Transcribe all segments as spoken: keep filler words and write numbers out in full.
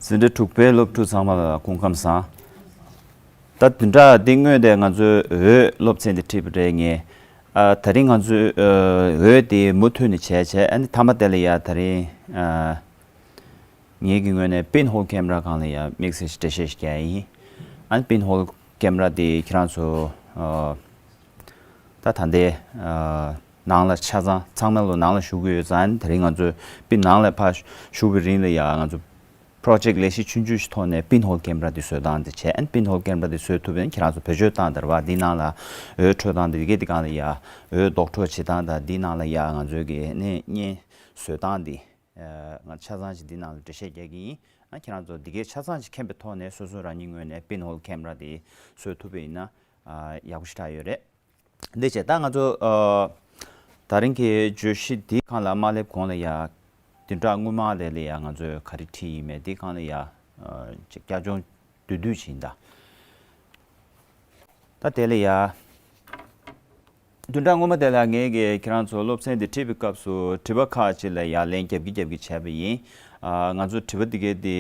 འཛིན་གྲྭ་དྲུག་པའི་སློབ་ཕྲུག་ཚང་མ་ལ་སྐུ་ཁམས་བཟང་། ད་བདུན་ཕྲག་འདི་སྔོན་དེ་ང་ཚོས་འོད་སློབ་ཚན་དེ་ཁྲིད་པ་རེད་ངས། ཨ་ད་རིང་ང་ཚོས་ཨ་འོད་དེ་མུ་མཐུད་ནས་བྱས་བྱས། ཨ་ནི་མཐའ་མ་དེ་ལ་ཡ་ད་རིང་ཨ་ངེད་ཀྱི་ངོས་ནས་པིན་ཧོལ་ཁེམ་ར་སྒང་ལ་ཡ་དམིགས་བསལ་ཞིག་འགྲེལ་བཤད་ཞིག་རྒྱག་ཡིན། ཨ་ནི་པིན་ཧོལ་ཁེམ་ར་དེ་ཁྱེད་རང་ཚོ་ཨ་ད་ད་ལྟའི་ཨ་ནང་ལ་ཆ་ཚང་ཚང་མ་ལོ་ནང་ལ་བཞུགས་ཀྱི་ཡོད་ཙང་། དེ་རིང་ང་ཚོས་པིན་ནང་ལ་ཕར་བཞུགས་པའི་རིང་ལ་ཡ་ང་ཚོ་པྲོ་ཇེག་ལས་གཞི་ཆུང་ཆུང་ཞིག་ཐོག་ནས་པིན་ཧོལ་ཁེམ་ར་འདི་བཟོ་སྟངས་འདི་བྱས། ཨན་པིན་ཧོལ་ཁེམ་ར་འདི་བཟོ་ཐུབ་པ་ཡིན་ན་ཁྱེད་རང་ཚོ་བེད་སྤྱོད་བཏང་དང་ར་བ། འདི་ནང་ལ་འོད་འཕྲོ་སྟངས་འདི་གའི་འདི་སྒང་ལ་ཡ་འོད་རྡོག་འཕྲོ་བྱེད་སྟངས་དང་། འདི་ནང་ལ་ཡ་ང་ཚོའི་གི་ནས་བརྙན་བཟོ་སྟངས་འདི་ང་ཆ་ཚང་ཞིག་འདི་ནང་ལ་འགྲེལ་བཤད་རྒྱག་གི་ཡིན། ཨ་ཁྱེད་རང་ཚོ་འདི་གའི་ཆ་ཚང་ཞིག་མཁྱེན་པའི་ཐོག་ནས་སོ་སོ་རང་ཉིད་ངོས་ནས་པིན་ཧོལ་ཁེམ་ར་འདི་བཟོ་ཐུབ་པ་ཡིན་ན་ཡག་པོ་ཞེ་དྲག་ཡོད་རེད། འདི་བྱས་ད་ང་ཚོ་ཨ་ད་རིང་གི་བརྗོད་གཞི་འདིའི་སྒང་ལ་མ་སླེབས་གོང་ལ་ཡ། བདུན་ཕྲག་སྔོན་མ་དེ་ལ་ཡ་ང་ཚོས་ག་རེ་ཁྲིད་ཡིན་མེད་འདིའི་སྒང་ལ་ཡ་ཨ་ཅིག་བསྐྱར་སྦྱོང་བསྡུས་བསྡུས་བྱས་ཡིན་ད། ད་དེ་ལ་ཡ། བདུན་ཕྲག་སྔོན་མ་དེ་ལ་ངས་ཀྱིས་ཁྱེད་རང་ཚོ་སློབ་ཚན་འདི་ཁྲིད་པའི་སྐབས་སུ་དྲི་བ་ཁག་ཅིག་ལ་ཡ་ལན་རྒྱབ་ཀྱི་རྒྱབ་ཀྱི་བྱས་པ་ཡིན། ཨ་ང་ཚོ་དྲི་བ་འདི་གའི་འདི་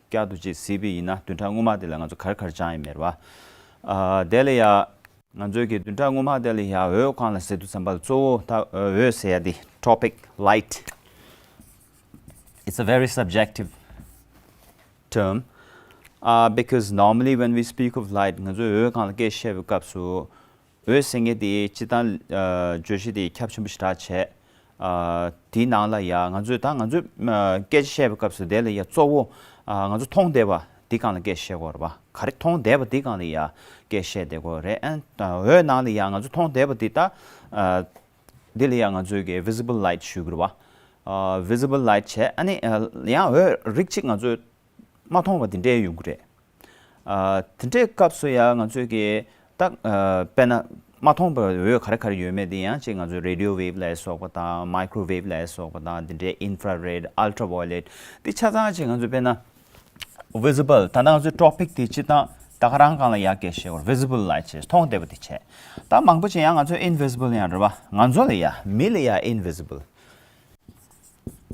བསྐྱར་དུ་ཅིག་གཟིགས་པ་ཡིན་ན་བདུན་ཕྲག་སྔོན་མ་དེ་ལ་ང་ཚོ་ག་རེ་ག་རེ་སྦྱངས་ཡིན་མེད་རེད་བ། ཨ་དེ་ལ་ཡ། ང་ཚོའི་གི་བདུན་ཕྲག་སྔོན་མ་དེ་ལ་ཡ་འོད་སྒང་ལ་ཟེར་དུས་ཙམ་པ་ལ་གཙོ་བོ་ད་འོད་ཟེར་ཡ་དེ་topic light. It's a very subjective term. Uh, because normally when we speak of light, ང་ཚོས་འོད་སྒང་ལ་སྐད་བཤད་པའི་སྐབས་སུ་འོད་ཟེར་མཁན་དེ་སྤྱིར་བཏང་ཨ་བརྗོད་གཞི་དེ་ཁྱབ་ཆེན་པོ་ཞེ་དྲག་བྱས། ཨ་དེའི་ནང་ལ་ཡ་ང་ཚོས་ད་ང་ཚོས་ཨ་སྐད་ཆ་བཤད་པའི་སྐབས་སུ་དེ་ལ་ཡ་གཙོ་བོ་ཨ་ང་ཚོ་མཐོང་བསྡད་པ་དེ་སྒང་ལ་སྐད་བཤད་དགོས་རེད་པ། ག་རེ་མཐོང་བསྡད་པ་དེ་སྒང་ལ་ཡ་སྐད་བཤད་བསྡད་དགོས་རེད། ཨན་འོད་ནང་ལ་ཡ་ང་ཚོ་མཐོང་བསྡད་པ་དེ་ད་ཨ་དེ་ལ་ཡ་ང་ཚོས་གི་visible light ཞུ་གི་རེད་པ། ཨ་visible light བྱས། ཨ་ནི་ཨ་ཡང་འོད་རིགས་གཅིག་ང་ཚོས་མ་མཐོང་བ་དེ་འདྲའི་ཡོང་གི་རེད། ཨ་དེ་འདྲའི་སྐབས་སུ་ཡང་ང་ཚོས་ཀྱི་ད་ཨ་དཔེར་ན་མ་མཐོང་བའི་འོད་ག་རེ་ག་རེ་ཡོད་མེད་དེ་ཡང་ཅིག་ང་ཚོས་radio wave ལ་སོགས་པ་དང་microwave ལ་སོགས་པ་དང་དེ་འདྲའི་infrared, ultraviolet དེ་ཆ་ཚང་ཅིག་ང་ཚོས་དཔེར་ན་visible ད་ལྟ་ང་ཚོའི་topic དེ་སྤྱིར་བཏང་ད་ག་རང་སྒང་ལ་ཡར་སྐད་བཤད་བར་visible light བྱས་མཐོང་བསྡད་པ་དེ་བྱས། ད་མང་པོ་ཅིག་ཡང་ང་ཚོས་invisible ཡང་རེད་པ། ང་ཚོ་ལ་ཡ་མི་ལ་ཡ་invisible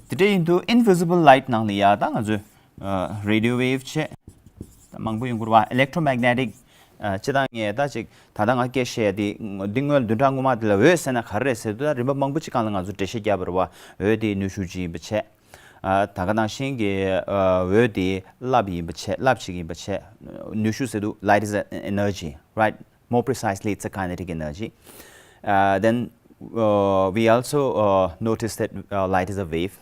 དེ་འདྲ་ཡིན་དུས་invisible light ནང་ལ་ཡ་ད་ང་ཚོས་ཨ་radio wave བྱས། ད་མང་པོ་ཡོང་གི་རེད་པ། electromagnetic ཨ་སྤྱིར་བཏང་ངས་ད་ཅིག་ད་ལྟ་ང་སྐད་བཤད་དེ་འདི་སྔོན་བདུན་ཕྲག་སྔོན་མ་དེ་ལ་འོད་ཟེར་ན་ག་རེ་རེད་ཟེར་དུས་ད་རིམ་པ་མང་པོ་ཅིག་སྒང་ལ་ང་ཚོ་འགྲེལ་བཤད་བརྒྱབ་པ་རེད་པ། འོད་དེ་ནུས་ཤུགས་ཅིག་ཡིན་པ་བྱས། ཨ་ད་ག་ནང་བཞིན་གྱི་ཨ་འོད་དེ་རླབས་ཡིན་པ་བྱས། རླབས་ཅིག་ཡིན་པ་བྱས། ནུས་ཤུགས་ཟེར་དུས་light is an energy, right? More precisely, it's a kinetic energy. Uh, then uh, we also uh, notice that uh, light is a wave.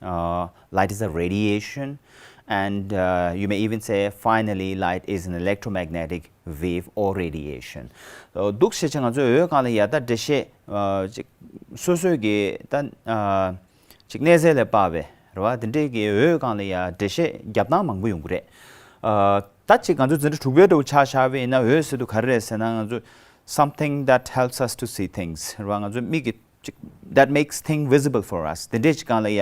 Uh, light is a radiation, and uh, you may even say, finally, light is an electromagnetic wave or radiation. འདུག་བྱས་ཙང་ང་ཚོས་འོད་སྒང་ལ་ཡ་ད་འགྲེལ་བཤད་ཅིག་སོ་སོའི་གི་ད་ཅིག་གནས་ཚད་ལ་དཔག་པའི་རེད་པ། དེ་འདྲའི་གི་འོད་སྒང་ལ་ཡ་འགྲེལ་བཤད་རྒྱབ་སྟངས་མང་པོ་ཡོང་གི་རེད། ཨ་ད་ཅིག་ང་ཚོ་འཛིན་གྲྭ་དྲུག་པའི་འདྲ་བོ་ཆ་བཞག་པ་ཡིན་ན་འོད་ཟེར་དུས་ག་རེ་རེད་ཟེར་ན་ང་ཚོ something that helps us to see things རེད་པ། ང་ཚོ་མིག་གི་ཅིག that makes things visible for us དེ་འདྲའི་ཅིག་སྒང་ལ་ཡ་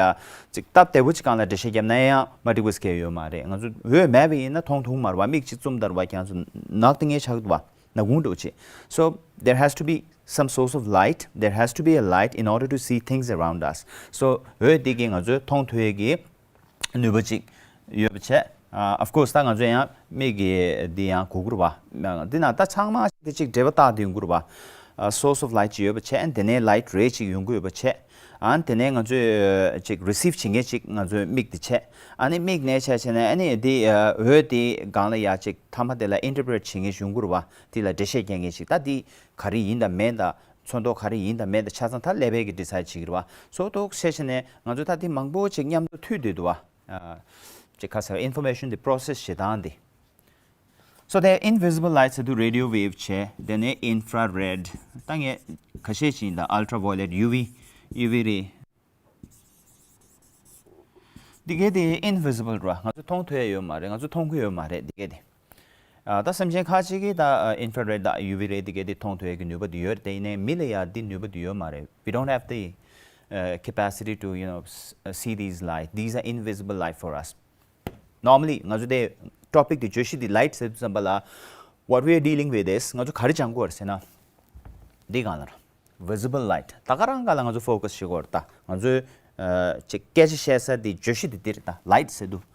ཅིག་སྟབས་བདེ་པོ་ཅིག་སྒང་ལ་འགྲེལ་བཤད་བརྒྱབ་ན་ཡང་མ་འགྲིག་པ་ཟེར་མཁན་ཡོད་མ་རེད། ང་ཚོ་འོད་མེད་པ་ཡིན་ན་མཐོང་ཐུབ་མ་རེད་པ། མིག་ཅིག་བཙུམ་ད་རེད་པ། ཁྱེད་ཚོ་ནག་ཏིང་ངེ་ཆགས་འདུག་པ། ནག་ཁུང་འདྲ་བོ་ཅིག So there has to be some source of light. There has to be a light in order to see things around us. So འོད་འདི་གིས་ང་ཚོས་མཐོང་ཐུབ་ཡས་ཀྱི་ནུས་པ་ཅིག་ཡོད་པ་བྱས། ཨ་of course ད་ང་ཚོ་ཡང་མིག་གི་འདི་ཡང་དགོས་ཀྱི་རེད་པ། འདི་ན་ད་ཚང་མ་ཅིག་འབྲེལ་བ་བཏགས་ཏེ་ཡོང་གི་རེད་པ། ཨ་source of light ཅིག་ཡོད་པ་བྱས། ཨ་དེ་ནས་light ray ཅིག་ཡོང་གི་ཡོད་པ་བྱས། ཨ་དེ་ནས་ང་ཚོས་ཅིག་receive བྱེད་མཁན་ཅིག་ང་ཚོའི་མིག་འདི་བྱས། ཨ་ནི་མིག་ནས་བྱས་བྱས་ནས་ཨ་ནི་འདི་འོད་འདི་སྒང་ལ་ཡ་ཅིག་མཐའ་མ་དེ་ལ་interpret བྱེད་མཁན་ཅིག་ཡོང་གི་རེད་པ། དེ་ལ་འགྲེལ་བཤད་རྒྱག་མཁན་ཅིག་ད་འདི་ག་རེ་ཡིན་དང་མིན་དང་། ཚོན་མདོག་ག་རེ་ཡིན་དང་མིན་དང་ཆ་ཚང་ད་ཀླད་པའི་གི་decide བྱེད་ཀྱི་རེད་པ། So འདུག་བྱས་བྱས་ནས་ང་ཚོ་ད་འདི་མང་པོ་ཅིག་མཉམ་དུ་མཐུད་བསྡད་འདུག་པ། ཨ་ཅིག་ཁ་སང་information འདི་process བྱེད་སྟངས་འདི། So the invisible light ཟེར་དུས་radio wave བྱས། དེ་ནས་infrared ད་ངས་ཁ་ཤས་ཅིག་ཡིན་ད། ultraviolet, UV, UV ray འདི་གའི་དེ་invisible རེད་པ། ང་ཚོ་མཐོང་ཐུབ་ཡ་ཡོད་མ་རེད། ང་ཚོ་མཐོང་གི་ཡོད་མ་རེད་འདི་གའི་དེ། ཨ་ད་སེམས་ཅན་ཁ་ཅིག་གིས་ད་infrared དང་UV ray འདི་གའི་དེ་མཐོང་ཐུབ་ཡ་གི་ནུས་པ་དེ་ཡོད་རེད། དེ་ཡིན་ནའི་མི་ལ་ཡ་འདི་ནུས་པ་དེ་ཡོད་མ་རེད། We don't have the uh, capacity to, you know, s- uh, see these light. These are invisible light for us. Normally ང་ཚོ་དེ་topic དེ་བརྗོད་གཞི་དེ་light ཟེར་དུས་ཙམ་པ་ལ། What we are dealing with is ང་ཚོ་ག་རེ་སྦྱང་དགོས་རེད་ཟེར་ན། འདི་གང་ལ་ར། visible light ད་ག་རང་ག་ལ་ང་ཚོ་focus བྱེད་དགོས་རེད། ད་ང་ཚོའི་ཨ་ཅིག་སྐད་ཆ་བཤད་ས་དེ་བརྗོད་གཞི་དེ་འདི་རེད། ད་light ཟེར་དུས་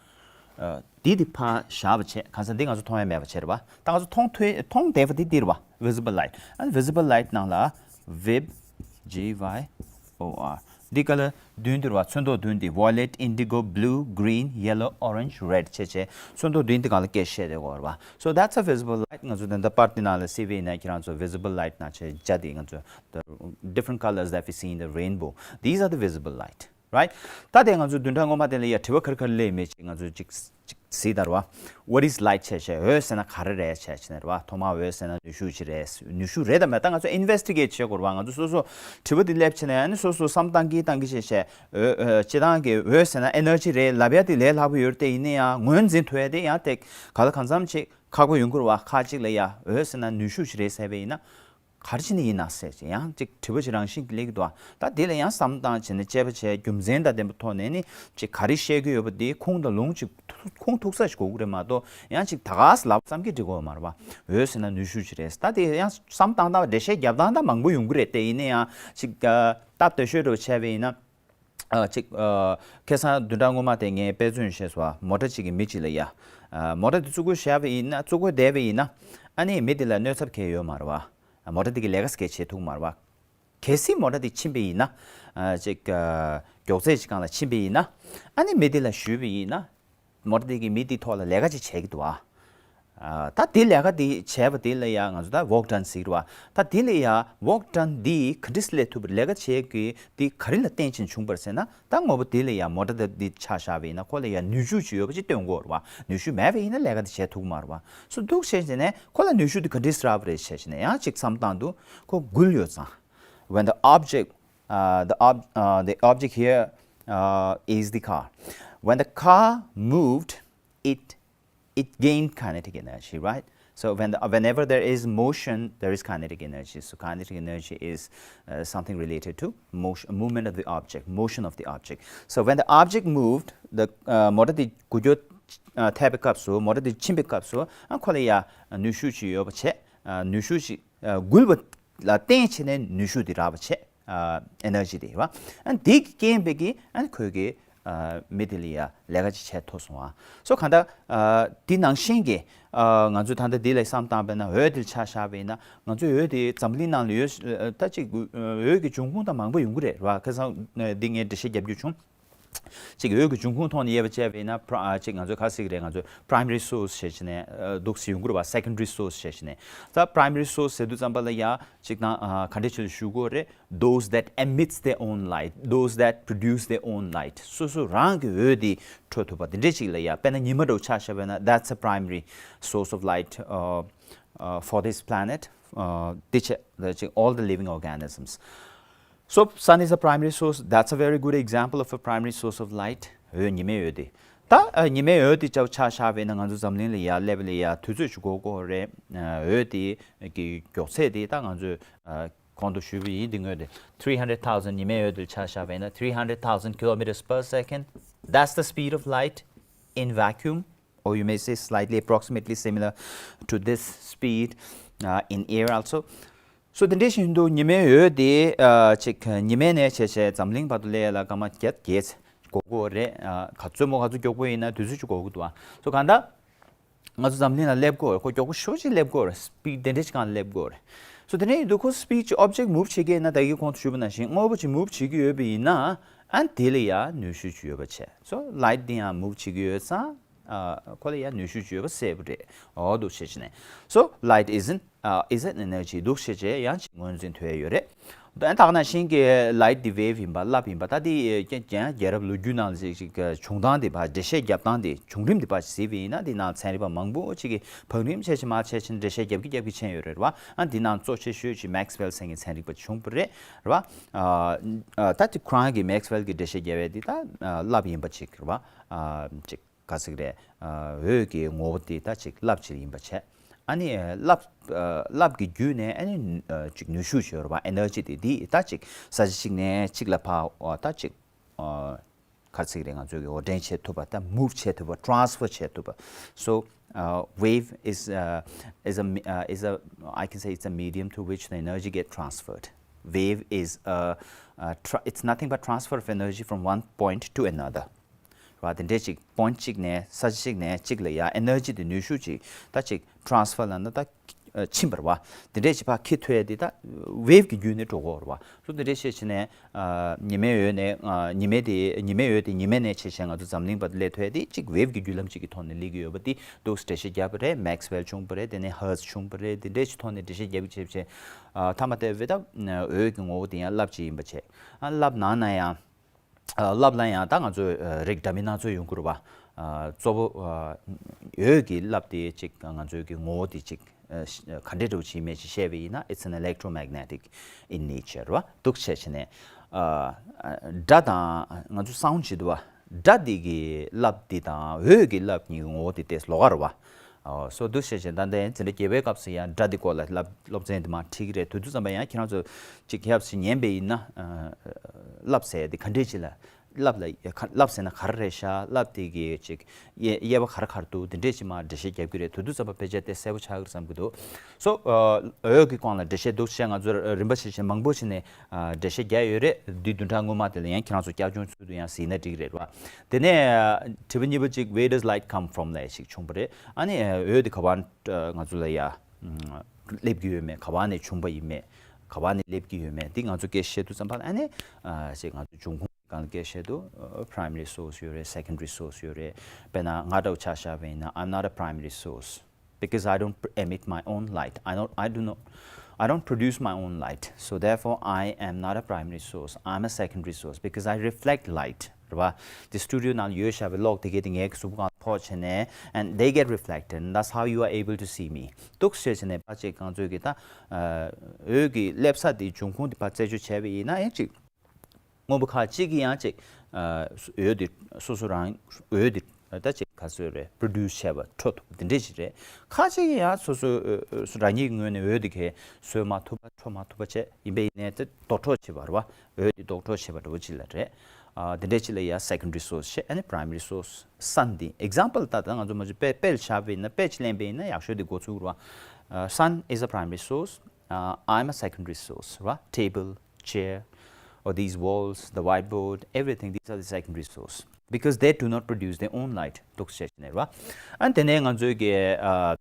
འདི་འདི་ཕར་བཞག་པ་བྱས། གང་ཟེར་འདི་ང་ཚོ་མཐོང་ཡ་མེད་པ་བྱས་རེད་བ། ད་ང་ཚོ་མཐོང་ཐུབ་མཐོང་བསྡད་པ་འདི་འདི་རེད་བ། Visible light. ཨ་ནི་visible light ནང་ལ་vib, G Y O R, འདི་ག་ལ་བདུན་འདི་རེད་བ། ཚོན་མདོག་བདུན་འདི། violet, indigo, blue, green, yellow, orange, red བྱས་བྱས། ཚོན་མདོག་བདུན་འདི་སྒང་ལ་སྐད་བཤད་བསྡད་ཡོད་རེད་བ། So that's a visible light. ང་ཚོ་ད་ལྟ་པར་འདི་ནང་ལ་གཟིགས་པ་ཡིན་ན་ཁྱེད་རང་ཚོ་visible light ནང་བྱས་བྱས་འདི་ང་ཚོ the different colors that we see in the rainbow, these are the visible light, right? ད་དེ་ང་ཚོ་བདུན་ཕྲག་སྔོན་མ་དེ་ལ་ཡ་དྲི་བ་ག་རེ་ག་རེ་སླེབས་མེད་ཅིག་ང་ཚོ་ཅིག་ཅིག་གཟིགས་དང་རེད་བ། What is light བྱས་བྱས། འོད་ཟེར་ན་ག་རེ་རེད་བྱས་བྱས་ནས་རེད་བ། ཐོག་མར་འོད་ཟེར་ན་ནུས་ཤུགས་ཅིག་རེད། ནུས་ཤུགས་རེད་དམ་མེད་ད་ང་ཚོ་investigate བྱེད་དགོས་རེད་བ། ང་ཚོ་སོ་སོ་དྲི་བ་འདི་སླེབས་བྱས་ནས་ཨ་ནི་སོ་སོ་བསམ་བཏང་གི་བཏང་གི་བྱས་བྱས། འོད་འོད་སྤྱིར་བཏང་གི་འོད་ཟེར་ན་ཨེ་ནར་ཇི་རེད་ལབ་ཡ་དེ་ལས་སླ་པོ་ཡོད་རེད་དེ། ཡིན་ན་ཡང་ངོས་འཛིན་ཐུབ་ཡ་དེ་ཡང་དེ་ག་ལ་གང་འཚམ་ཅིག་ཁག་པོ་ཡོང་གི་རེད་བ། ཁ་ཅིག་ལ་ཡ་འོད་ཟེར་ན་ནུས་ཤུགས་ཅིག་རེད་ཟེར་བ་ཡིན་ན། ག་རེ་བྱས་ནས་ཡིན་ན་ཟེར་ཅིག་ཡང་ཅིག་དྲི་བ་ཅིག་རང་བཞིན་གྱིས་སླེབས་ཀྱི་འདུག་ད་དེ་ལ་ཡང་བསམ་བཏང་བྱས་ནས་དཔྱད་པ་བྱས་རྒྱུ་མཚན་དང་ལྡན་པའི་ཐོག་ནས་ནི་ཅིག་ག་རེ་བཤད་ཀྱི་ཡོད་པ་དེ་ཁུངས་དང་ལུང་ཅིག་ཁུངས་ཐུག་ས་ཞིག་དགོས་ཀྱི་རེད་མ་གཏོགས། ཡང་ཅིག་ད་ག་སེ་ལབ་ཙམ་གྱིས་འགྲིག་གི་ཡོད་མ་རེད་བ། འོད་ཟེར་ན་ནུས་ཤུགས་ཅིག་རེད། ད་དེ་ཡང་བསམ་བཏང་སྟངས་འགྲེལ་བཤད་རྒྱབ་སྟངས་ད་མང་པོ་ཡོང་གི་རེད་དེ། ཡིན་ན་ཡང་ཅིག་སྟབས་བདེ་ཤོས་འདྲ་བོ་བྱས་པ་ཡིན་ན། ཨ་ཅིག་ཨ་ཁ་སང་བདུན་ཕྲག་སྔོན་མ་དེ་ངས་དཔེ་མཚོན་བཤད་སོང་བ། མོ་ཊ་ཅིག་གི་མི་ཅིག་ལ་ཡ། ཨ་མོ་ཊ་དེ་བཙུགས་དགོས་བྱས་པ་ཡིན་ན། བཙུགས་དགོས་བསྡད་པ་ཡིན་ན། ཨ་ནི་མི་དེ་ལ་གནོད་ཚབས་གང་ཡང་ཡོད་མ་རེད་བ། མོ་ཊ་དེ་གི་ལས་ཀ་སྐད་བྱེད་ཐུབ་མ་རེད་བ། གལ་སྲིད་མོ་ཊ་དེ་ཕྱིན་པ་ཡིན་ན། ཨ་ཅིག་ཨ་མགྱོགས་ཚད་ཅིག་སྒང་ལ་ཕྱིན་པ་ཡིན་ན། ཨ་ནི་མི་དེ་ལ་ཞུས་པ་ཡིན་ན། མོ་ཊ་དེ་གི་མི་དེ་ཐོག་ལ་ལས་ཀ་ཅིག་བྱེད་ཀྱི་འདུག་ཨ། ཨ་ད་དེ་ལས་ཀ་དེ་བྱས་པ་དེ་ལ་ཡ་ང་ཚོ་ད་work done ཟེར་གྱི་རེད་བ། ད་དེ་ལ་ཡ་work done འདི་ག་འདྲས་སླེབས་ཐུབ་པ་རེད། ལས་ཀ་བྱེད་ཀྱི་དེ་ག་རེ་ལ་བརྟེན་བྱས་བྱུང་བ་རེད་ཟེར་ན། ད་དངོས་པོ་དེ་ལ་ཡ་མོ་ཊ་དེ་འདི་ཆ་བཞག་པ་ཡིན་ན་ཁོ་ལ་ཡ་ནུས་ཤུགས་ཅིག་ཡོད་པ་ཅིག་སྟོན་དགོས་རེད་བ། ནུས་ཤུགས་མེད་པ་ཡིན་ན་ལས་ཀ་དེ་བྱེད་ཐུབ་ཀྱི་མ་རེད་བ། སོ་འདུག་བྱས་བྱས་ནས་ཁོ་ལ་ནུས་ཤུགས་དེ་ག་འདྲས་རག་པ་རེད་བྱས་བྱས་ནས་ཡང་ཅིག་བསམ་བཏང་དུས་ཁོ་འགུལ་ཡོད་ཙང་། When the object, uh, the ob- uh, the object here, uh, is the car. When the car moved, it it gained kinetic energy, right? So when the, whenever there is motion, there is kinetic energy. So kinetic energy is uh, something related to motion, movement of the object, motion of the object. So when the object moved, the uh, མོ་ཊ་དེ་འགུལ་སྐྱོད་uh, ཐེབས་པའི་སྐབས་སུ། མོ་ཊ་དེ་ཕྱིན་པའི་སྐབས་སུ། ཨ་ཁོ་ལ་ཡ་ནུས་ཤུགས་ཅིག་ཡོད་པ་བྱས། ཨ་ནུས་ཤུགས་ཅིག་ཨ་འགུལ་བ་ལ་བརྟེན་བྱས་ནས་ནུས་ཤུགས་དེ་རག་པ་བྱས། ཨ་ཨེ་ནར་ཇི་དེ་རེད་བ། ཨ་དེ་གི་རྐྱེན་པས་ཀྱི་ཨ་ཁོས་ཀྱི་ཨ་མི་དེ་ལ་ཡ་ལས་ཀ་ཅིག་བྱས་ཐུབ་སོང་བ། སོ་གང་ལྟར་ཨ་དེ་ནང་བཞིན་གྱི་ཨ་ང་ཚོས་ད་ལྟ་འདི་ལ་བསམ་བཏང་པས་ན། འོད་དེ་ཆ་བཞག་པས་ན། ང་ཚོའི་འོད་དེ་འཛམ་གླིང་ནང་ལ་ཡོད། ཨ་ད་ཅིག་འོད་ཀྱི་འབྱུང་ཁུངས་ད་མང་པོ་ཡོང་གི་རེད་བ། ཁ་སང་འདི་ངས་འགྲེལ་བཤད་རྒྱབ་རྒྱུ་བྱུང་། ཅིག་འོད་ཀྱི་འབྱུང་ཁུངས་ཐོག་ནས་དབྱེ་བ་བྱས་པ་ཡིན་ན། པྲ- ཨ་ཅིག་ང་ཚོས་ག་རེ་ཟེར་གྱི་རེད། ང་ཚོས་primary source བྱས་བྱས་ནས་ཨ་འདུག་སེ་ཡོང་གི་རེད་བ། secondary source བྱས་བྱས་ནས། ད་primary source ཟེར་དུས་ཙམ་པ་ལ་ཡ་ཅིག་ད་ཨ་ག་འདྲས་ཅིག་ལ་ཞུ་དགོས་རེད། Those that emits their own light, those that produce their own light. སོ་སོ་རང་གི་འོད་དེ་འཕྲོ་ཐུབ་པ་དེ་འདྲས་ཅིག་ལ་ཡ། དཔེར་ན་ཉི་མ་འདྲ་བོ་ཆ་བཞག་པ་ཡིན་ན། that's a primary source of light uh, uh, for this planet. Uh, དེ་བྱས་ད་ཅིག་all the living organisms. So sun is a primary source. That's a very good example of a primary source of light. འོད། ཉི་མའི་འོད་དེ། ད་ཨ་ཉི་མའི་འོད་དེ་ཅིག་ཆ་བཞག་པ་ཡིན་ན། ང་ཚོ་འཛམ་གླིང་ལ་ཡ་སླེབས་ལ་ཡ་དུས་ཚོད་ཅིག་འགོར་གྱི་ཡོད་རེད། ཨ་འོད་དེ་གི་མགྱོགས་ཚད་དེ་ད་ང་ཚོས་ཨ་གོང་དུ་ཞུས་པ་ཡིན། དེ་སྔོན་དེ་three hundred thousand ཉི་མའི་འོད་དེ་ཆ་བཞག་པ་ཡིན་ན། three hundred thousand kilometers per second. That's the speed of light in vacuum. Or you may say slightly, approximately similar to this speed uh, in air also. So དེ་འདྲ་ཞིག་ཡིན་དུས་ཉི་མའི་འོད་དེ་ཨ་ཅིག་ཉི་མའི་ནས་བྱས་བྱས་འཛམ་གླིང་བར་དུ་སླེབས་ཡ་ལ་སྐར་མ་བརྒྱད་བརྒྱད་འགོར་གྱི་ཡོད་རེད། ཨ་ག་ཚོད་མོ་ག་ཚོད་མགྱོགས་པོ་ཡིན་ན་དུས་ཚོད་ཅིག་འགོར་གྱི་འདུག་ཨ། སོ་གང་ལྟར་ང་ཚོ་འཛམ་གླིང་ལ་སླེབས་ཀྱི་ཡོད་རེད། ཁོ་མགྱོགས་པོ་ཞེ་པོ་ཅིག་སླེབས་ཀྱི་ཡོད་རེད། སྤིཌ་དེ་འདྲ་ཅིག་སྒང་སླེབས་ཀྱི་ཡོད་རེད། སོ་དེ་འདྲ་ཡིན་དུས་ཁོ་སྤིཌ་ཅིག་object move བྱེད་ཀྱི་ཡིན་ན། ད་གིན་གོང་དུ་ཞུས་པ་ནང་བཞིན་དངོས་པོ་ཅིག་move བྱེད་ཀྱི་ཡོད་པ་ཡིན་ན། ཨ་དེ་ལ་ཡ་ནུས་ཤུགས་ཅིག་ཡོད་པ་བྱས། So light དེ་ཡང་move བྱེད་ཀྱི་ཡོད་ཙང་། ཨ་ཁོ་ལ་ཡང་ནུས་ཤུགས་ཅིག་ཡོད་པ་གསལ་པོ་རེད། འོ་འདུག་བྱས་བྱས་ནས། So light isn't uh, is an energy འདུག་བྱས་བྱས་ཡང་ཅིག་ངོས་འཛིན་ཐུབ་ཡ་ཡོད་རེད། ད་ད་ག་ནང་བཞིན་གྱི་light དེ་wave ཡིན་པ། རླབས་ཡིན་པ། ད་དེ་རྒྱལ་རབས་ལོ་རྒྱུས་ནང་ལ་ཅིག་ཅིག་བྱུང་སྟངས་དེ་བ། འགྲེལ་བཤད་རྒྱབ་སྟངས་དེ། བྱུང་རིམ་དེ་བ་གཟིགས་པ་ཡིན་ན། དེ་ནང་ཚན་རིག་པ་མང་པོ་ཅིག་གིས་བང་རིམ་བྱས་བྱས་མར་བྱས་བྱས་འགྲེལ་བཤད་རྒྱབ་ཀྱི་རྒྱབ་ཀྱི་ཕྱིན་ཡོད་རེད་བ། ཨ་དེ་ནང་གཙོ་ཆེ་ཤོས་ཅིག་Maxwell ཟེར་མཁན་ཚན་རིག་པ་བྱུང་བ་རེད་བ། ཨ་ད་དེ་ཁོ་རང་གིས་Maxwell གིས་འགྲེལ་བཤད་རྒྱབ་ཡ་དེ་ད་རླབས་ཡིན་པ་ཅིག་རེད་བ། ཅིག་ག་ཟེར་གྱི་རེད། འོད་ཀྱི་ངོ་བོ་དེ་ད་ཅིག་རླབས་ཅིག་ཡིན་པ་བྱས། ཨ་ནི་རླབས་རླབས་ཀྱི་བརྒྱུད་ནས་ཨ་ནི་ཅིག་ནུས་ཤུགས་ཅིག་ཡོད་རེད་བ། ཨེ་ནར་ཇི་དེ་དེ་ད་ཅིག་ས་ཆ་གཅིག་ནས་གཅིག་ལ་ཕར་ད་ཅིག་ག་ཟེར་གྱི་རེད། ང་ཚོས་ཀྱི་འོར་འདྲེན་བྱེད་ཐུབ་པ། ད་move བྱེད་ཐུབ་པ། transfer བྱེད་ཐུབ་པ། So uh, wave is uh, is a uh, is a I can say it's a medium through which the energy get transferred. Wave is a, a tra- it's nothing but transfer of energy from one point to another. རེད་བ། དེ་འདྲས་ཅིག་point་གཅིག་ནས་ས་ཆ་གཅིག་ནས་གཅིག་ལ་ཡ་energy་དེ་ནུས་ཤུགས་ཅིག་ད་ཅིག་transfer་ལབ་ན་ད་ཕྱིན་པ་རེད་བ། དེ་འདྲས་ཅིག་ཕར་འཁྱེར་ཐུབ་ཡ་དེ་ད་wave་གི་བརྒྱུད་ནས་འགྲོ་གི་ཡོད་རེད་བ། སོ་དེ་འདྲས་བཤད་བྱས་ནས་ཉི་མའི་འོད་ནས་ཉི་མའི་དེ་ཉི་མའི་འོད་དེ་ཉི་མ་ནས་བྱས་བྱས་ང་ཚོ་འཛམ་གླིང་བར་སླེབས་ཐུབ་ཡ་དེ་ཅིག་wave་གི་བརྒྱུད་ལམ་ཅིག་གི་ཐོག་ནས་སླེབས་ཀྱི་ཡོད་པ་དེ་འདུག་འགྲེལ་བཤད་བརྒྱབ་པ་རེད། Maxwell་བྱུང་བ་རེད། དེ་ནས་Hertz་བྱུང་བ་རེད། དེ་འདྲས་ཅིག་ཐོག་ནས་འགྲེལ་བཤད་བརྒྱབ་ཀྱི་བྱས་བྱས་མཐའ་མ་དེ་བས་ད་འོད་ཀྱི་ངོ་བོ་དེ་ཡང་རླབས་ཅིག་ཡིན་པ་བྱས། རླབས་ནང་ན་ཡང་། རླབས་ལ་ཡང་ད་ང་ཚོས་རིགས་འདྲ་མིན་སྣ་ཚོགས་ཡོང་གི་རེད་བ། གཙོ་བོ་འོད་ཀྱི་རླབས་དེ་གཅིག་ང་ཚོའི་གི་ངོ་བོ་དེ་གཅིག་ག་འདྲས་འདྲ་བོ་ཅིག་ཡིན་མིན་ཅིག་བཤད་པ་ཡིན་ན། It's an electromagnetic in nature་རེད་བ། འདུག་བྱས་བྱས་ནས་སྒྲ་དང་ང་ཚོ་sound་བྱེད་འདུག་བ། སྒྲ་དེ་གི་རླབས་དེ་དང་འོད་ཀྱི་རླབས་གཉིས་ཀྱི་ངོ་བོ་དེ་ཏོག་ཙམ་ལོགས་ཀ་རེད་བ། ཨོ། སོ་འདུག་བྱས་བྱས་ད་ལྟ་ཡང་འཛིན་གྲྭ་བརྒྱད་པའི་སྐབས་སུ་ཡང་སྒྲ་འདི་སྐོར་ལ་སློབ་སློབ་ཚན་འདི་མར་ཁྲིད་ཀྱི་རེད། དུས་ཚོད་ཙམ་པ་ཡང་ཁྱེད་རང་ཚོ་ཅིག་ཡབ་ཞིག་ཉན་པ་ཡིན་ན། ཨ། རླབས་ཟེར་ཡ་འདི་ག་འདྲས་ཅིག་ལ། རླབས་ལ་ཡ་ག་རླབས་ཟེར་ན་ག་རེ་རེད་ཤག་རླབས་དེ་གི་ཅིག་དབྱེ་དབྱེ་བ་ག་རེ་ག་རེ་འདུག་དེ་འདྲས་ཅིག་མར་འགྲེལ་བཤད་རྒྱབ་ཀྱི་རེད། དུས་ཚོད་ཙམ་པ་ཕལ་ཆེར་དེ་གསལ་པོ་ཆགས་ཀྱི་རེད་བསམ་གྱི་འདུག་སོ། ཨ། འོད་ཀྱི་སྐོར་ལ་འགྲེལ་བཤད་འདུག་བྱས་ང་ཚོ་རིམ་པ་བྱས་བྱས་མང་པོ་བྱས་ནས། ཨ། འགྲེལ་བཤད་རྒྱག་ཡོད་རེད། འདི་བདུན་ཕྲག་སྔོན་མ་དེ་ལ་ཡང་ཁྱེད་རང་ཚོ་བསྐྱར་སྦྱོང་ཚུལ་དུ་ཡང་གཟིགས་ན་འགྲིག་གི་རེད་བ། དེ་ནས་དྲི་བ་གཉིས་པ་གཅིག Where does light come from་ལབ་ཞིག་བྱུང་བ་རེད། ཨ་ནི་འོད་དེ་ག་པར་ང་ཚོ་ལ་ཡ་སླེབས་ཀྱི་ཡོད་མེད། ག་པར་ནས་བྱུང་བ་ཡིན་མེད། ག་པར་ནས་སླེབས་ཀྱི་ཡོད་མེད་འདི་ང་ཚོ་སྐད་བཤད་དུས་ཙམ་པ་ལ། ཨ་ནི་ཞེས་ང་ཚོ་འབྱུང་ཁུངས་སྒང་ལ་སྐད་བཤད་དུས་primary source་ཡོད་རེད། Secondary source་ཡོད་རེད། དཔེར་ན་ང་འདྲ་བོ་ཆ་བཞག་པ་ཡིན་ན། I'm not a primary source because I don't pr- emit my own light. I don't, I do not, I don't produce my own light. So therefore, I am not a primary source. I'm a secondary source because I reflect light. རེད་བ། དེ་སི་ཊུ་ཌི་ཡོ་ནང་ཡོད་བཞག་པའི་གློག་དེ་གས་དེ་ངའི་གཟུགས་པོ་སྒང་ཕོག་བྱས་ནས། And they get reflected. And that's how you are able to see me. འདུག་བྱས་བྱས་ནས་ཕར་ཅིག་ང་ཚོས་ཀྱི་ད་འོད་ཀྱི་སླེབས་ས་དེ་འབྱུང་ཁུངས་དེ་ཕར་རྩད་གཅོད་བྱས་པ་ཡིན་ན་ཡང་ཅིག་སྔོན་པོ་ཁག་གཅིག་གིས་ཡང་ཅིག་ཨ། འོད་དེ་སོ་སོ་རང་འོད་དེ་ད་ཅིག་ག་ཚོད་རེད། པྲོ་ཌུ་སི་བྱས་པ་འཕྲོ་ཐུབ་དེ་འདྲས་ཞིག་རེད། ཁག་ཅིག་གིས་ཡང་སོ་སོ་ཨ། རང་ཉིད་ཀྱི་ངོས་ནས་འོད་དེ་གས་བཟོས་མ་ཐུབ་པ་འཕྲོ་མ་ཐུབ་པ་བྱས་ཡིན་པས། ཡིན་ནའི་དེ་ལྡོག་འཕྲོ་བྱེད་པ་རེད་བ། འོད་དེ་ལྡོག་འཕྲོ་བྱེད་པ་འདྲ་བོ་ཅིག་ལ་རེད། ཨ། དེ་འདྲས་ཅིག་ལ་ཡང་secondary source་བྱས། ཨ་ནི་primary source་སན་དེ་example་ད་ལྟ་ང་ཚོ་མ་གཞི་དཔེ་དཔེ་ལ་བཞག་པ་ཡིན་ན། དཔེ་ཅིག་ལེན་པ་ཡིན་ན་ཡག་ཤོས་དེ་འགོ་ཚུགས་རེད་བ། ཨ། Sun is a primary source. Uh, I'm a secondary source, right? Table, chair, or these walls, the whiteboard, everything, these are the secondary source because they do not produce their own light. འདུག་བྱས་ནས་རེད་བ། ཨ་ནི་དེ་ནས་ང་ཚོའི་གི་ཨ།